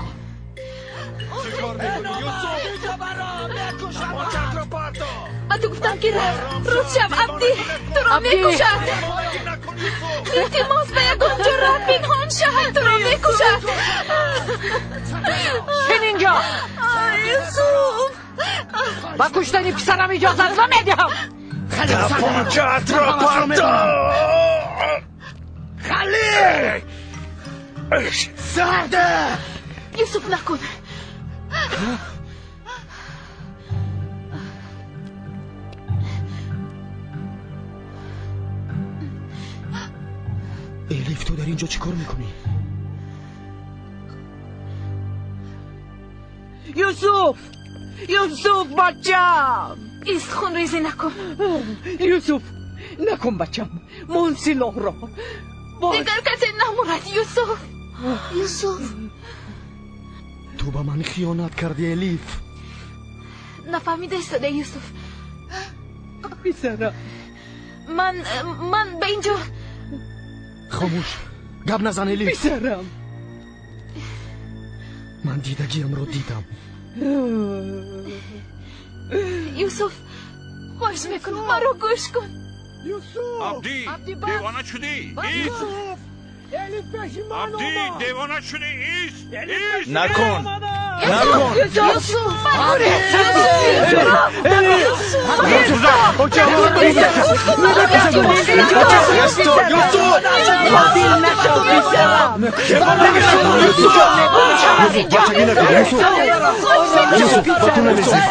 S3: Чӣ кор мекунӣ, Юсуф?
S10: Инҷо баро! Мекушам!
S3: Тапончаатро парто!
S4: Ба ту гуфтам ки рав! Рӯз шав, Абди! Туро мекушад!
S3: Девонагӣ накун, Юсуф!
S4: Илтимос, ба ягон ҷо рав, пинҳон шав! Туро мекушад!
S2: Шин инҷо!
S4: Юсуф!
S2: Ба куштани писарам иҷозат намедиҳам.
S3: Тапончаатро парто!
S10: Халил! Сарде!
S4: Юсуф, накун!
S10: Элиф, ту дар инҷо чӣ кор мекунӣ?
S8: Юсуф! Юсуф, бачам!
S4: Ист, хунрезӣ накун.
S8: Юсуф, накун бачам. Мон силоҳро.
S4: Дигар касе намурад, Юсуф. Юсуф.
S10: Ту ба ман хиёнат кардӣ, Элиф.
S4: Нафаҳмида истода, Юсуф.
S8: Писарам.
S4: Ман ба инҷо.
S10: Хомӯш, гап назан, Элиф.
S8: Писарам.
S10: Ман дидагиамро дидам.
S4: Юсуф, хоҳиш мекунам, маро гӯш кун.
S1: Юсуф!
S9: Абдӣ, девона шудӣ? Ист!
S1: Элиф пеши ман
S9: Абдӣ,
S1: омад.
S9: девона шудӣ? Ист! Ист!
S3: Накун! Накун!
S4: Юсуф!
S18: Бачагӣ накун, Юсуф. Юсуф, ба ту намезебад.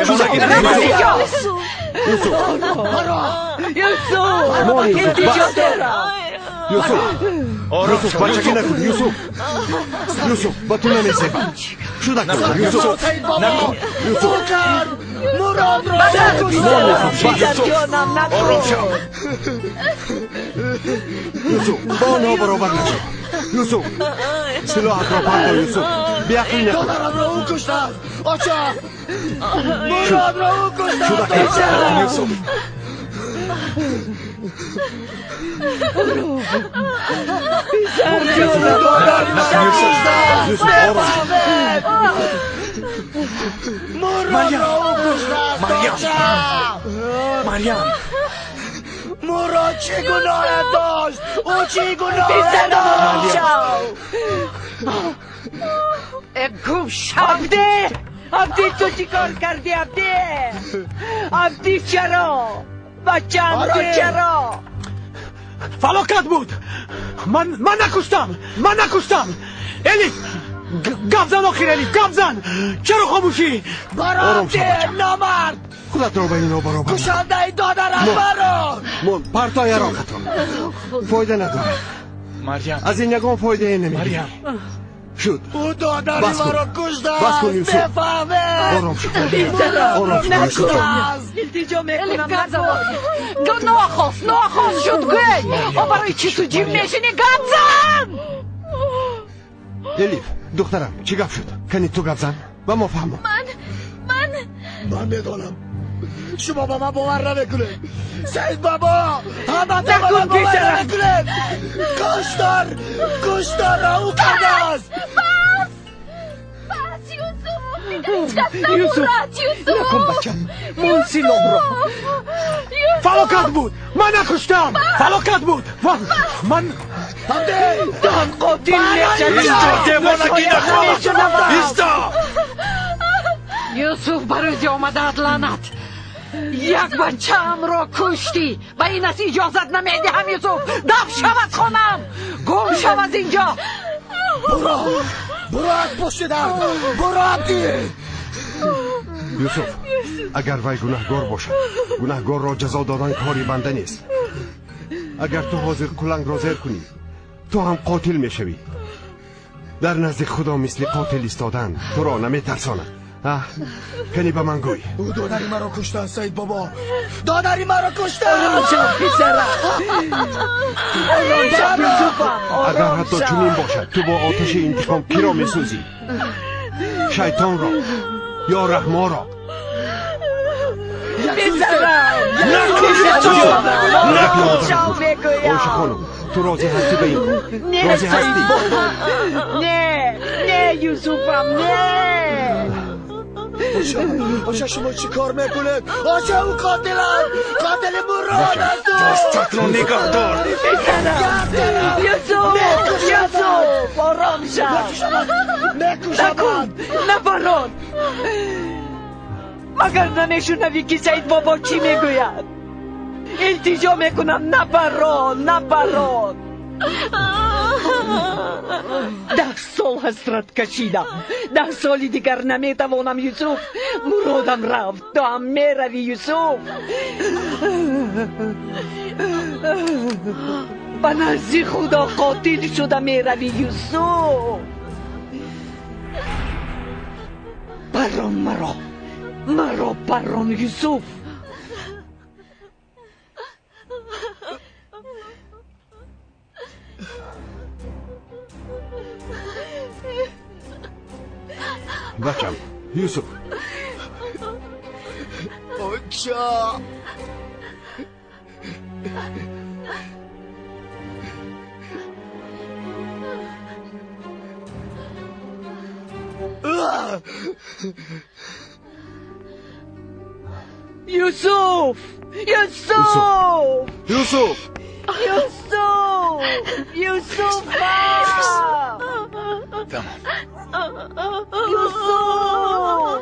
S18: Юсуф! Юсуф!
S8: Юсуф!
S18: Мон, Юсуф,
S8: Илтиҷо
S18: бас!
S8: дорам.
S18: Юсуф! Юсуф, бачагӣ накун, Юсуф! Юсуф, ба ту намезебад. Шуда кун, Юсуф!
S3: Накун!
S18: Юсуф!
S10: Муродро
S18: Мон, Юсуф, бас!
S8: Писарҷонам, накун.
S3: Ором шав!
S18: Юсуф, ба онҳо баробар нашав. Юсуф, силоҳатро партов, Юсуф. Беақлӣ накун.
S10: Додарамро ӯ куштааст. Оча! Муродро ӯ куштааст.
S18: Шуда кун.
S10: Оча!
S3: Юсуф!
S8: Писарҷонам.
S18: Юсуф, ором шав.
S10: Муродро ӯ куштааст.
S3: Марьям!
S10: Оча!
S3: Марьям!
S10: Мурод чӣ гуноҳе дошт? Ӯ чӣ гуноҳе
S8: Писарам, ором
S10: дошт?
S8: шав.
S2: Гум шав!
S8: Абдӣ! Абдӣ, ту чӣ кор кардӣ, Абдӣ? Абдӣ, чаро? Бачаамро
S1: Абдӣ!
S8: чаро?
S1: Фалокат буд. Ман накуштам. Ман накуштам. Элиф, гап зан охир, Элиф, гап зан. Чаро хомӯшӣ?
S10: Баро,
S18: Ором шав,
S10: Абдӣ,
S18: бачам.
S10: номард!
S18: Худатро ба инҳо баробар накун.
S10: Кушандаи додарам
S18: Мон.
S10: баро!
S18: Мон, парто яроқатро. Фоида надорад.
S3: Марьям!
S18: Аз ин ягон фоидае намегирӣ.
S3: Марьям!
S18: Шуд.
S10: Ӯ додари
S18: Бас кун.
S10: маро куштааст.
S18: Бас кун, Юсуф.
S10: Бефаҳмед!
S18: Ором шав.
S8: Писарам,
S18: Ором шав, Юсуф.
S8: накун. Илтиҷо
S2: Элиф,
S8: мекунам,
S2: гап зан!
S8: накун.
S2: Гап нохост, нохост шуд, гӯй! О, барои чӣ ту ҷим мешинӣ? Гап зан!
S18: Элиф, духтарам, чӣ гап шуд? Кани ту гап зан ба мо фаҳмон.
S4: Ман
S10: Ман медонам. Шумо ба ман бовар намекунед. Саид бабо, ҳамата ба ман
S8: Накун,
S10: бовар
S8: писарам.
S10: намекунед. Куштор, кушторро ӯ кардааст.
S4: бас! Бас, Юсуф! Дигар ҳеҷ кас
S8: Юсуф,
S4: намурад, Юсуф!
S8: накун, бачам. Мон силоҳро.
S4: Юсуф!
S1: Фалокат буд. Ман накуштам. Фалокат буд. Ман
S10: Абдӣ!
S8: Ту ҳам қотил мешавӣ.
S3: Исто, девонагӣ накун!
S8: Мешунавам.
S3: Исто!
S2: Юсуф, ба рӯзи омадаат лаънат! Як бачаамро куштӣ! Ба ин аст иҷозат намедиҳам, Юсуф! Даф шав аз хонам! Гум шав аз инҷо!
S10: Буро! Буро аз пушти дар! Буро, Абдӣ!
S18: Юсуф, агар вай гунаҳгор бошад, гунаҳгорро ҷазо додан кори банда нест. Агар ту ҳозир кулангро зер кунӣ, ту ҳам қотил мешавӣ. Дар назди Худо мисли қотил истодан туро наметарсонад. Аҳ, кани ба ман гӯй.
S10: Ӯ додари маро куштааст, Саид бобо. Додари маро куштааст!
S8: Ором шав, писарам. Ором шав, Юсуфам.
S18: Агар
S8: Ором
S18: ҳатто
S8: шав.
S18: чунин бошад, ту бо оташи интиқом киро месӯзӣ? Шайтонро ё раҳмонро?
S8: Писарам.
S3: Накун, Юсуф! Накун!
S8: Ором шав, мегӯям.
S18: Оиша хонум, ту розӣ ҳастӣ ба ин кор?
S8: Не,
S18: Розӣ
S8: Саид
S18: ҳастӣ?
S8: бобо. Не, не, Юсуфам, не.
S10: Оча, оча, шумо чӣ кор мекунед? Оча, ӯ қотил аст! Қотили Мурод аст ӯ!
S3: Дастатро нигаҳ дор!
S8: Писарам. Юсуф, Юсуф, ором шав.
S10: Мекушамад!
S8: Накун, набарон. Магар намешунавӣ, ки Саид бобо чӣ мегӯяд? Илтиҷо мекунам, набарон, набарон. 10 сол ҳасрат кашидам, 10 соли дигар наметавонам, Юсуф. Муродам рафт, ту ҳам меравӣ, Юсуф. Ба назди Худо қотил шуда меравӣ, Юсуф. Паррон маро, маро паррон, Юсуф.
S18: Бачам, Юсуф.
S10: Оча!
S8: Юсуф! Юсуф!
S18: Юсуф!
S8: Юсуф! Юсуф!
S3: Тамом.
S8: Юсуф!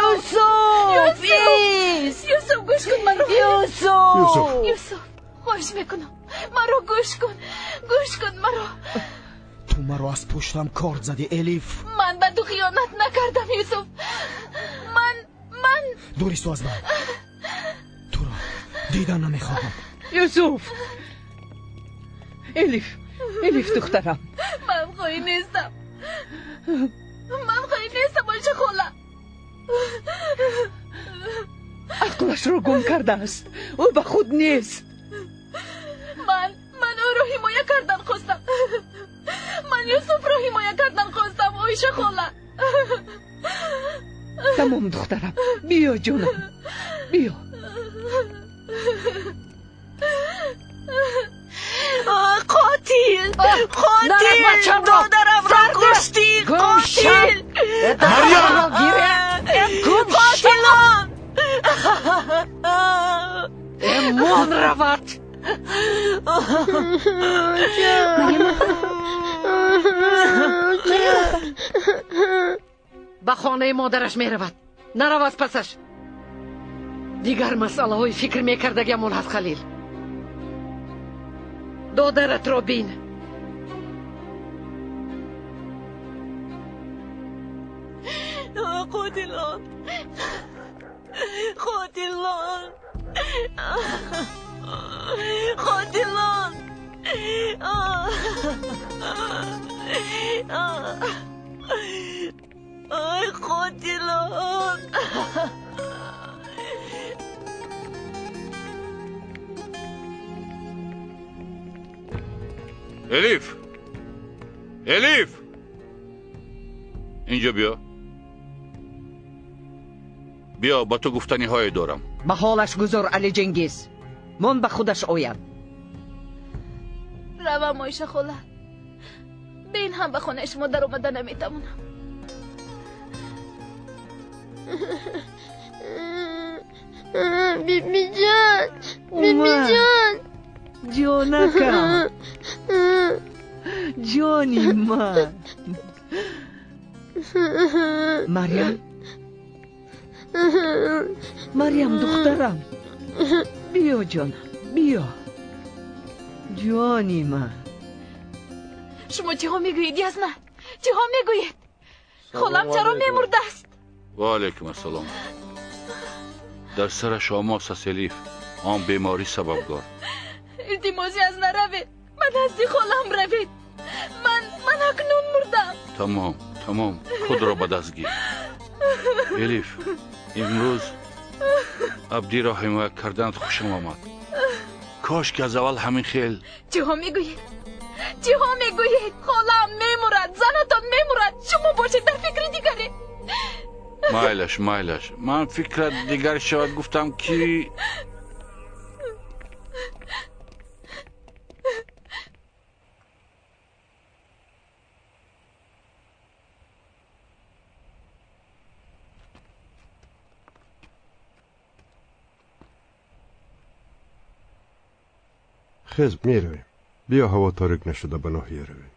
S4: Юсуф!
S8: Юсуф!
S4: Юсуф, гӯш кун маро.
S8: Юсуф!
S4: Юсуф, хоҳиш мекунам, маро гӯш кун. Гӯш кун маро.
S10: Ту маро аз пуштам корд задӣ, Элиф.
S4: Ман ба ту хиёнат накардам, Юсуф. Ман
S10: дуристу аз ман. Туро дидан намехоҳам.
S8: Юсуф! Элиф, Элиф духтарам.
S4: Ман хоин нестам. Ман хоин нестам, Ойша хола.
S8: Ақлашро гум кардааст. Ӯ ба худ нест.
S4: Ман ӯро ҳимоя кардан хостам. Ман Юсуфро ҳимоя кардан хостам, Ойша хола.
S8: Тамом, духтарам. Биё, ҷонам. Биё.
S19: Қотил! Қотил! Додарамро куштӣ! Қотил! Қотилон!
S8: Эмон равад!
S2: Ба хонаи модараш меравад. Нарав аз пасаш. Дигар масъалаҳои фикр мекардагиамон ҳаст, Халил. Додаратро бин.
S19: Қотилон! Қотилон! Қотилон! Ой, қотилон!
S9: Элиф! Элиф! Инҷо биё. Биё, ба ту гуфтаниҳое дорам.
S8: Ба ҳолаш гузор, Али Ҷенгиз. Мон ба худаш ояд.
S4: Равам, Ойша хола. Бе ин ҳам ба хонаи шумо даромада наметавонам.
S17: Бибиҷон, бибиҷон.
S8: Ҷонакам, ҷони ман. Марьям, Марьям, духтарам, биё, ҷонам, биё, ҷони ман.
S4: Шумо чиҳо мегӯед, Язна? Чиҳо мегӯед? Холам чаро мемурдааст?
S9: Ва алайкум ассалом. Дар сараш омос аст, Элиф. Он беморӣ сабабгор.
S4: Илтимоси, аз наравед. Ба назди холам равед. Ман акнун мурдам.
S9: Тамом, тамом, худро ба даст гир. Элиф, имрӯз Абдиро ҳимоя карданат хушам омад. Кош ки аз аввал ҳамин хел.
S4: Чиҳо мегӯед? Чиҳо мегӯед? Холам мемурад, занатон мемурад. Шумо бошед дар фикри дигаре.
S9: Майлаш, майлаш. Ман фикрат дигар шавад, гуфтам ки
S18: Хез, меравем. Биё, ҳаво торик нашуда ба ноҳия равем.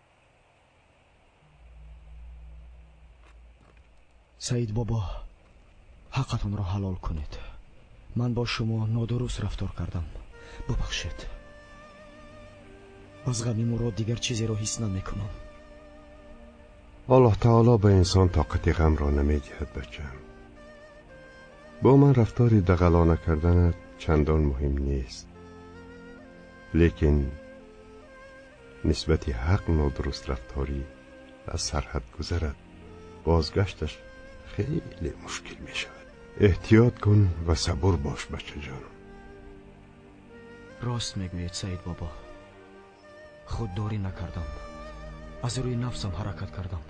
S10: Саид бобо, ҳаққатонро ҳалол кунед. Ман бо шумо нодуруст рафтор кардам. Бубахшед. Аз ғами Мурод дигар чизеро ҳис намекунам.
S18: Аллоҳ таоло ба инсон тоқати ғамро намедиҳад, бачам. Бо ман рафтори дағалона карданат чандон муҳим нест, лекин нисбати ҳақ нодуруст рафторӣ аз сарҳад гузарад, бозгашташ хеле мушкил мешавад. Эҳтиёт кун ва сабур бош, бачаҷон.
S10: Рост мегӯед, Саид бобо. Худдорӣ накардам, аз рӯи нафсам ҳаракат кардам.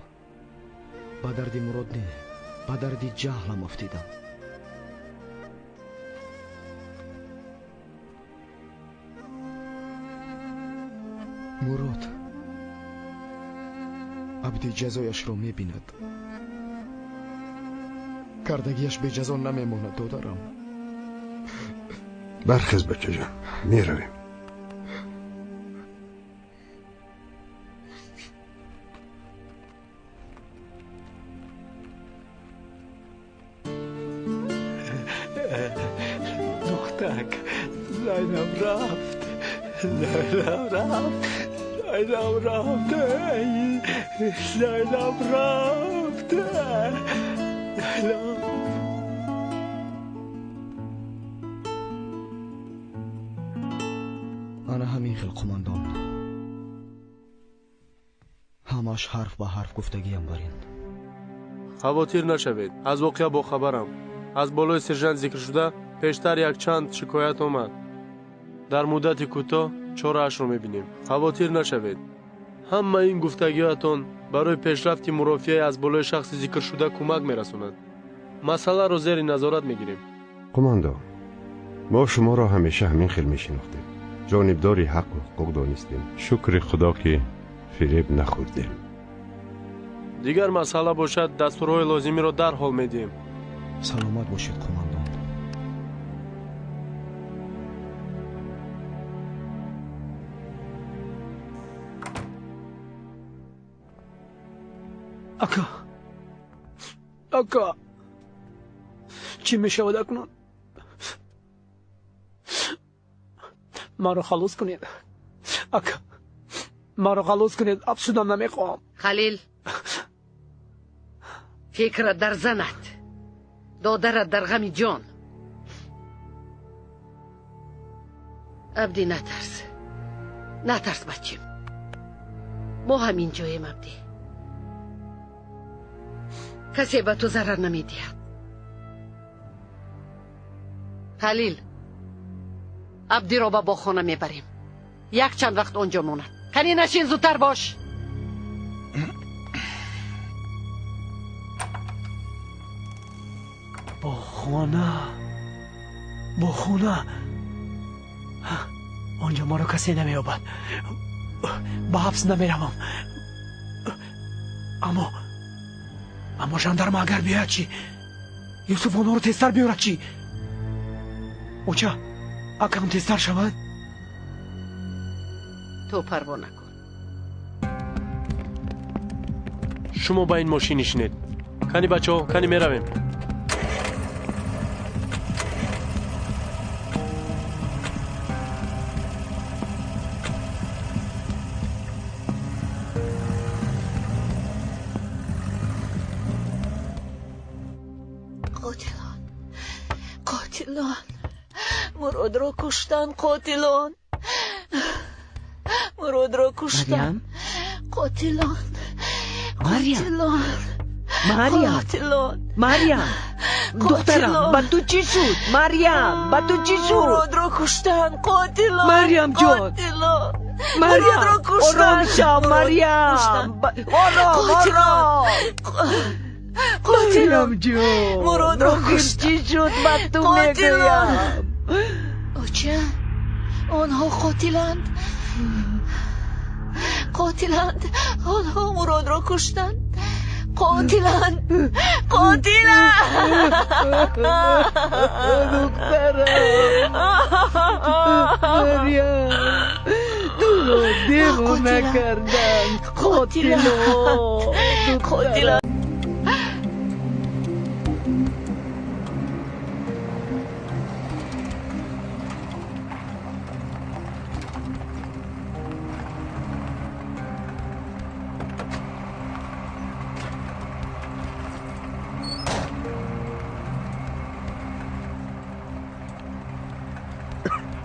S10: Ба дарди Мурод не, ба дарди ҷаҳлам афтидам. Мурод Абди ҷазояшро мебинад. Кардагиаш беҷазо намемонад, додарам.
S18: Бархез, бачаҷон, меравем.
S1: Духтак, Зайнаб рафт, Зайнаб рафт, Зайнаб рафт, Зайнаб рафт, Зайнаб.
S10: Ана ҳамин хел, қумандон. Ҳамаш ҳарф ба ҳарф гуфтагиам бар ин.
S6: Хавотир нашавед, аз воқеа бохабарам. Аз болои сержант зикршуда пештар якчанд шикоят омад. Дар муддати кӯтоҳ чораашро мебинем. Хавотир нашавед. Ҳама ин гуфтагиҳоятон барои пешрафти мурофиаи аз болои шахси зикршуда кӯмак мерасонад. Масъаларо зери назорат мегирем.
S18: Қумандон, мо шуморо ҳамеша ҳамин хел мешинохтем. Ҷонибдори ҳаққу ҳуқуқ донистем. Шукри Худо, ки фиреб нахӯрдем.
S6: Дигар масъала бошад, дастурҳои лозимиро дарҳол медиҳем.
S10: Саломат бошед, қумандон.
S1: Ака, ака, чӣ мешавад акнун? Маро халос кунед, ака, маро халос кунед, аб шудан намехоҳам.
S2: Халил, фикрат дар занат, додарат дар ғами ҷон. Абдӣ, натарс, натарс, бачим. Мо ҳамин ҷоем, Абдӣ. Касе ба ту зарар намедиҳад. Халил, Абдиро ба боғхона мебарем. Якчанд вақт он ҷо монад. Кани нашин, зудтар бош.
S1: Боғхона, боғхона, он ҷо маро касе намеёбад. Ба ҳабс намеравам. Аммо жандарма агар биёяд чӣ? Юсуф онҳоро тезтар биёрад чӣ? Оча, акам тезтар шавад?
S2: Ту парво накун.
S6: Шумо ба ин мошин нишинед. Кани, бачаҳо, кани меравем.
S19: Қотилон, қотилон, Муродро куштан, қотилон, Муродро куштан, қотилон, қотилон,
S8: Марьям,
S19: қотилон,
S8: Марьям, духтарам, ба ту чӣ шуд? Марьям, ба ту чӣ шуд?
S19: Муродро куштан, қотилон,
S8: Марьям ҷон,
S19: қотилон,
S8: Марьям,
S19: Муродро куштан,
S8: ором шав, Марьям, ором, ором.
S19: Қотилон,
S8: Марьям ҷон,
S19: Муродро
S8: охир чӣ шуд ба ту мегӯям?
S4: Оча, онҳо қотиланд, қотиланд, онҳо Муродро куштанд, қотиланд, қотиланд.
S8: Духтарам, Марьям, туро девона карданд, қотилон,
S19: қотилон.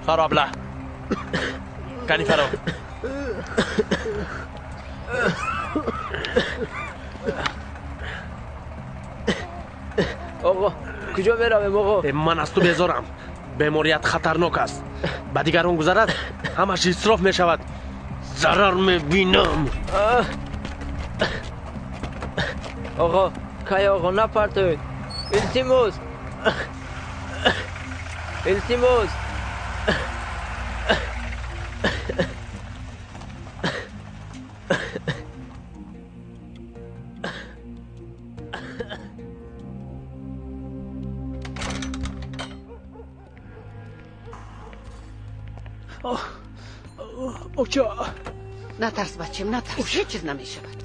S20: Фаро, абла. Кани фаро.
S5: Оғо, куҷо меравем, оғо?
S20: Ман аз ту безорам. Беморият хатарнок аст. Ба дигарон гузарад, ҳамаш исроф мешавад. Зарар мебинам.
S5: Оғо, кай оғо, напартоед. Илтимос. Илтимос.
S2: Натарс, бачем, натарс. Ҳеҷ чиз намешавад.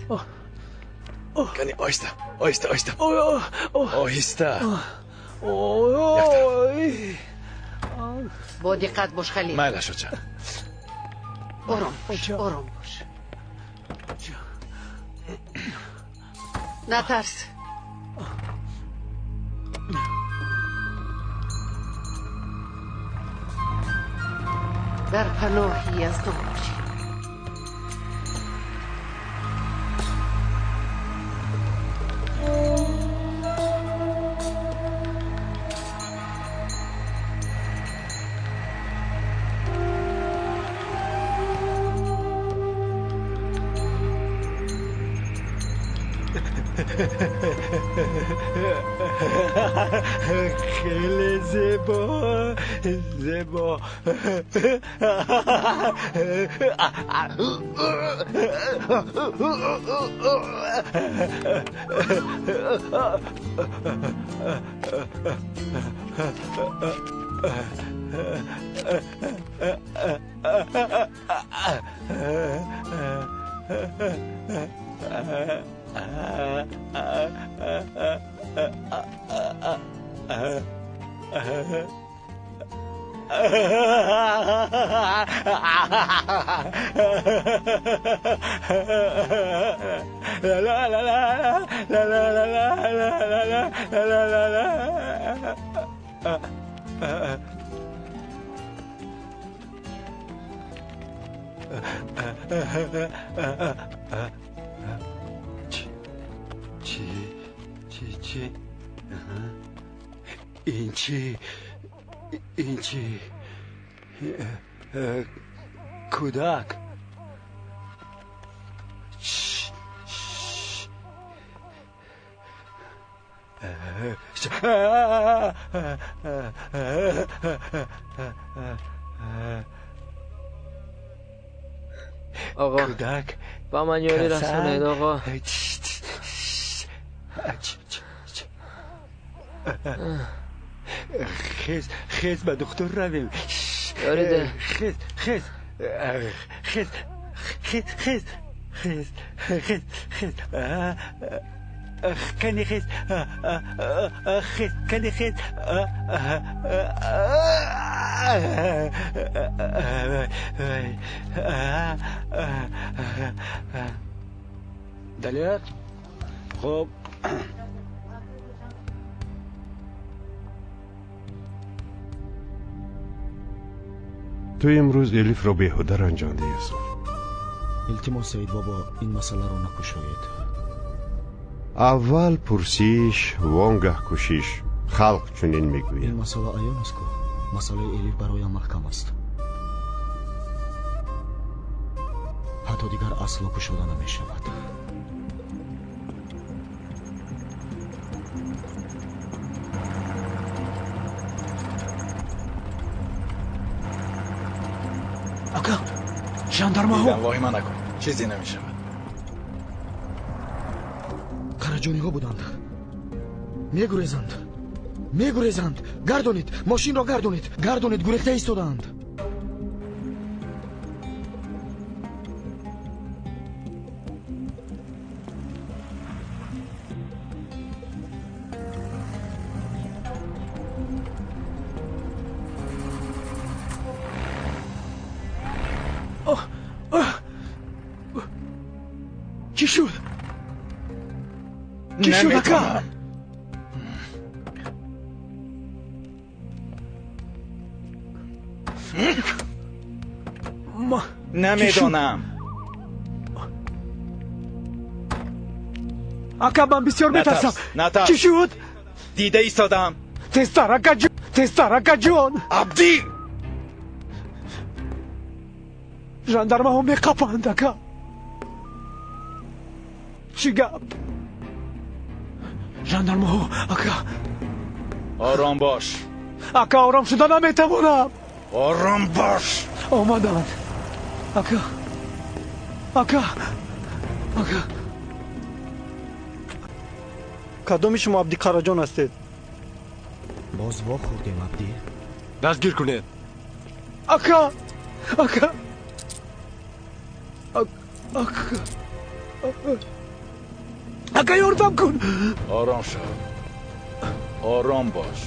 S3: Кани, оҳиста, оҳиста, оҳиста. Оҳиста.
S2: Бо диққат бош, Халил.
S3: Майлаш, оча.
S2: Ором бош, ором бош. Натарс. Дар паноҳи Яздон бошед.
S1: خیلی زیبا زیبا. لا لا لا لا لا لا لا لا لا لا لا. چی چی چی این چی این چی کودک
S5: آقا
S1: کودک
S5: با من یاری رسانید آقا.
S1: خیز خیز به دکتر رویم.
S5: یاری
S1: خیز خیز خیز خیز خیز خیز خیز خیز کنی خیز خیز کنی خیز. دلیر خب
S18: ту имрӯз Элифро беҳуда ранҷондӣ, Юсуф.
S10: Илтимос, Саид бобо, ин масъаларо накушоед.
S18: Аввал пурсиш, вонгаҳ кӯшиш. Халқ чунин мегӯяд.
S10: Ин масъала аён аст ку. Масъалаи Элиф бароям маҳкам аст. Ҳатто дигар асло кушода намешавад.
S1: Ака, жандармаҳо.
S3: Дидам, воҳима накун, чизе намешавад.
S10: Қараҷониҳо буданд. Мегурезанд, мегурезанд. Гардонед, мошинро гардонед, гардонед, гурехта истодаанд.
S1: Чӣ шуд? Чӣ шуд, ака?
S3: Намедонам.
S1: Ака, ман бисёр метарсам.
S3: Натарс.
S1: Чӣ шуд?
S3: Дида истодам.
S1: Тезтар, ака ҷон, тезтар, ака ҷон.
S3: Абдӣ!
S1: Жандармаҳо меқапанд, ака. Чӣ гап? Жандармаҳо, ака.
S3: Ором бош.
S1: Ака, ором шуда наметавонам.
S3: Ором бош.
S1: Омаданд. Ака. Ака. Ака.
S16: Кадоми шумо Абди Қараҷон ҳастед?
S10: Боз вохӯрдем, Абдӣ.
S6: Дастгир кунед.
S1: Ака! Ака! Ака! Ака, ёрдам кун!
S3: Ором шав. Ором бош.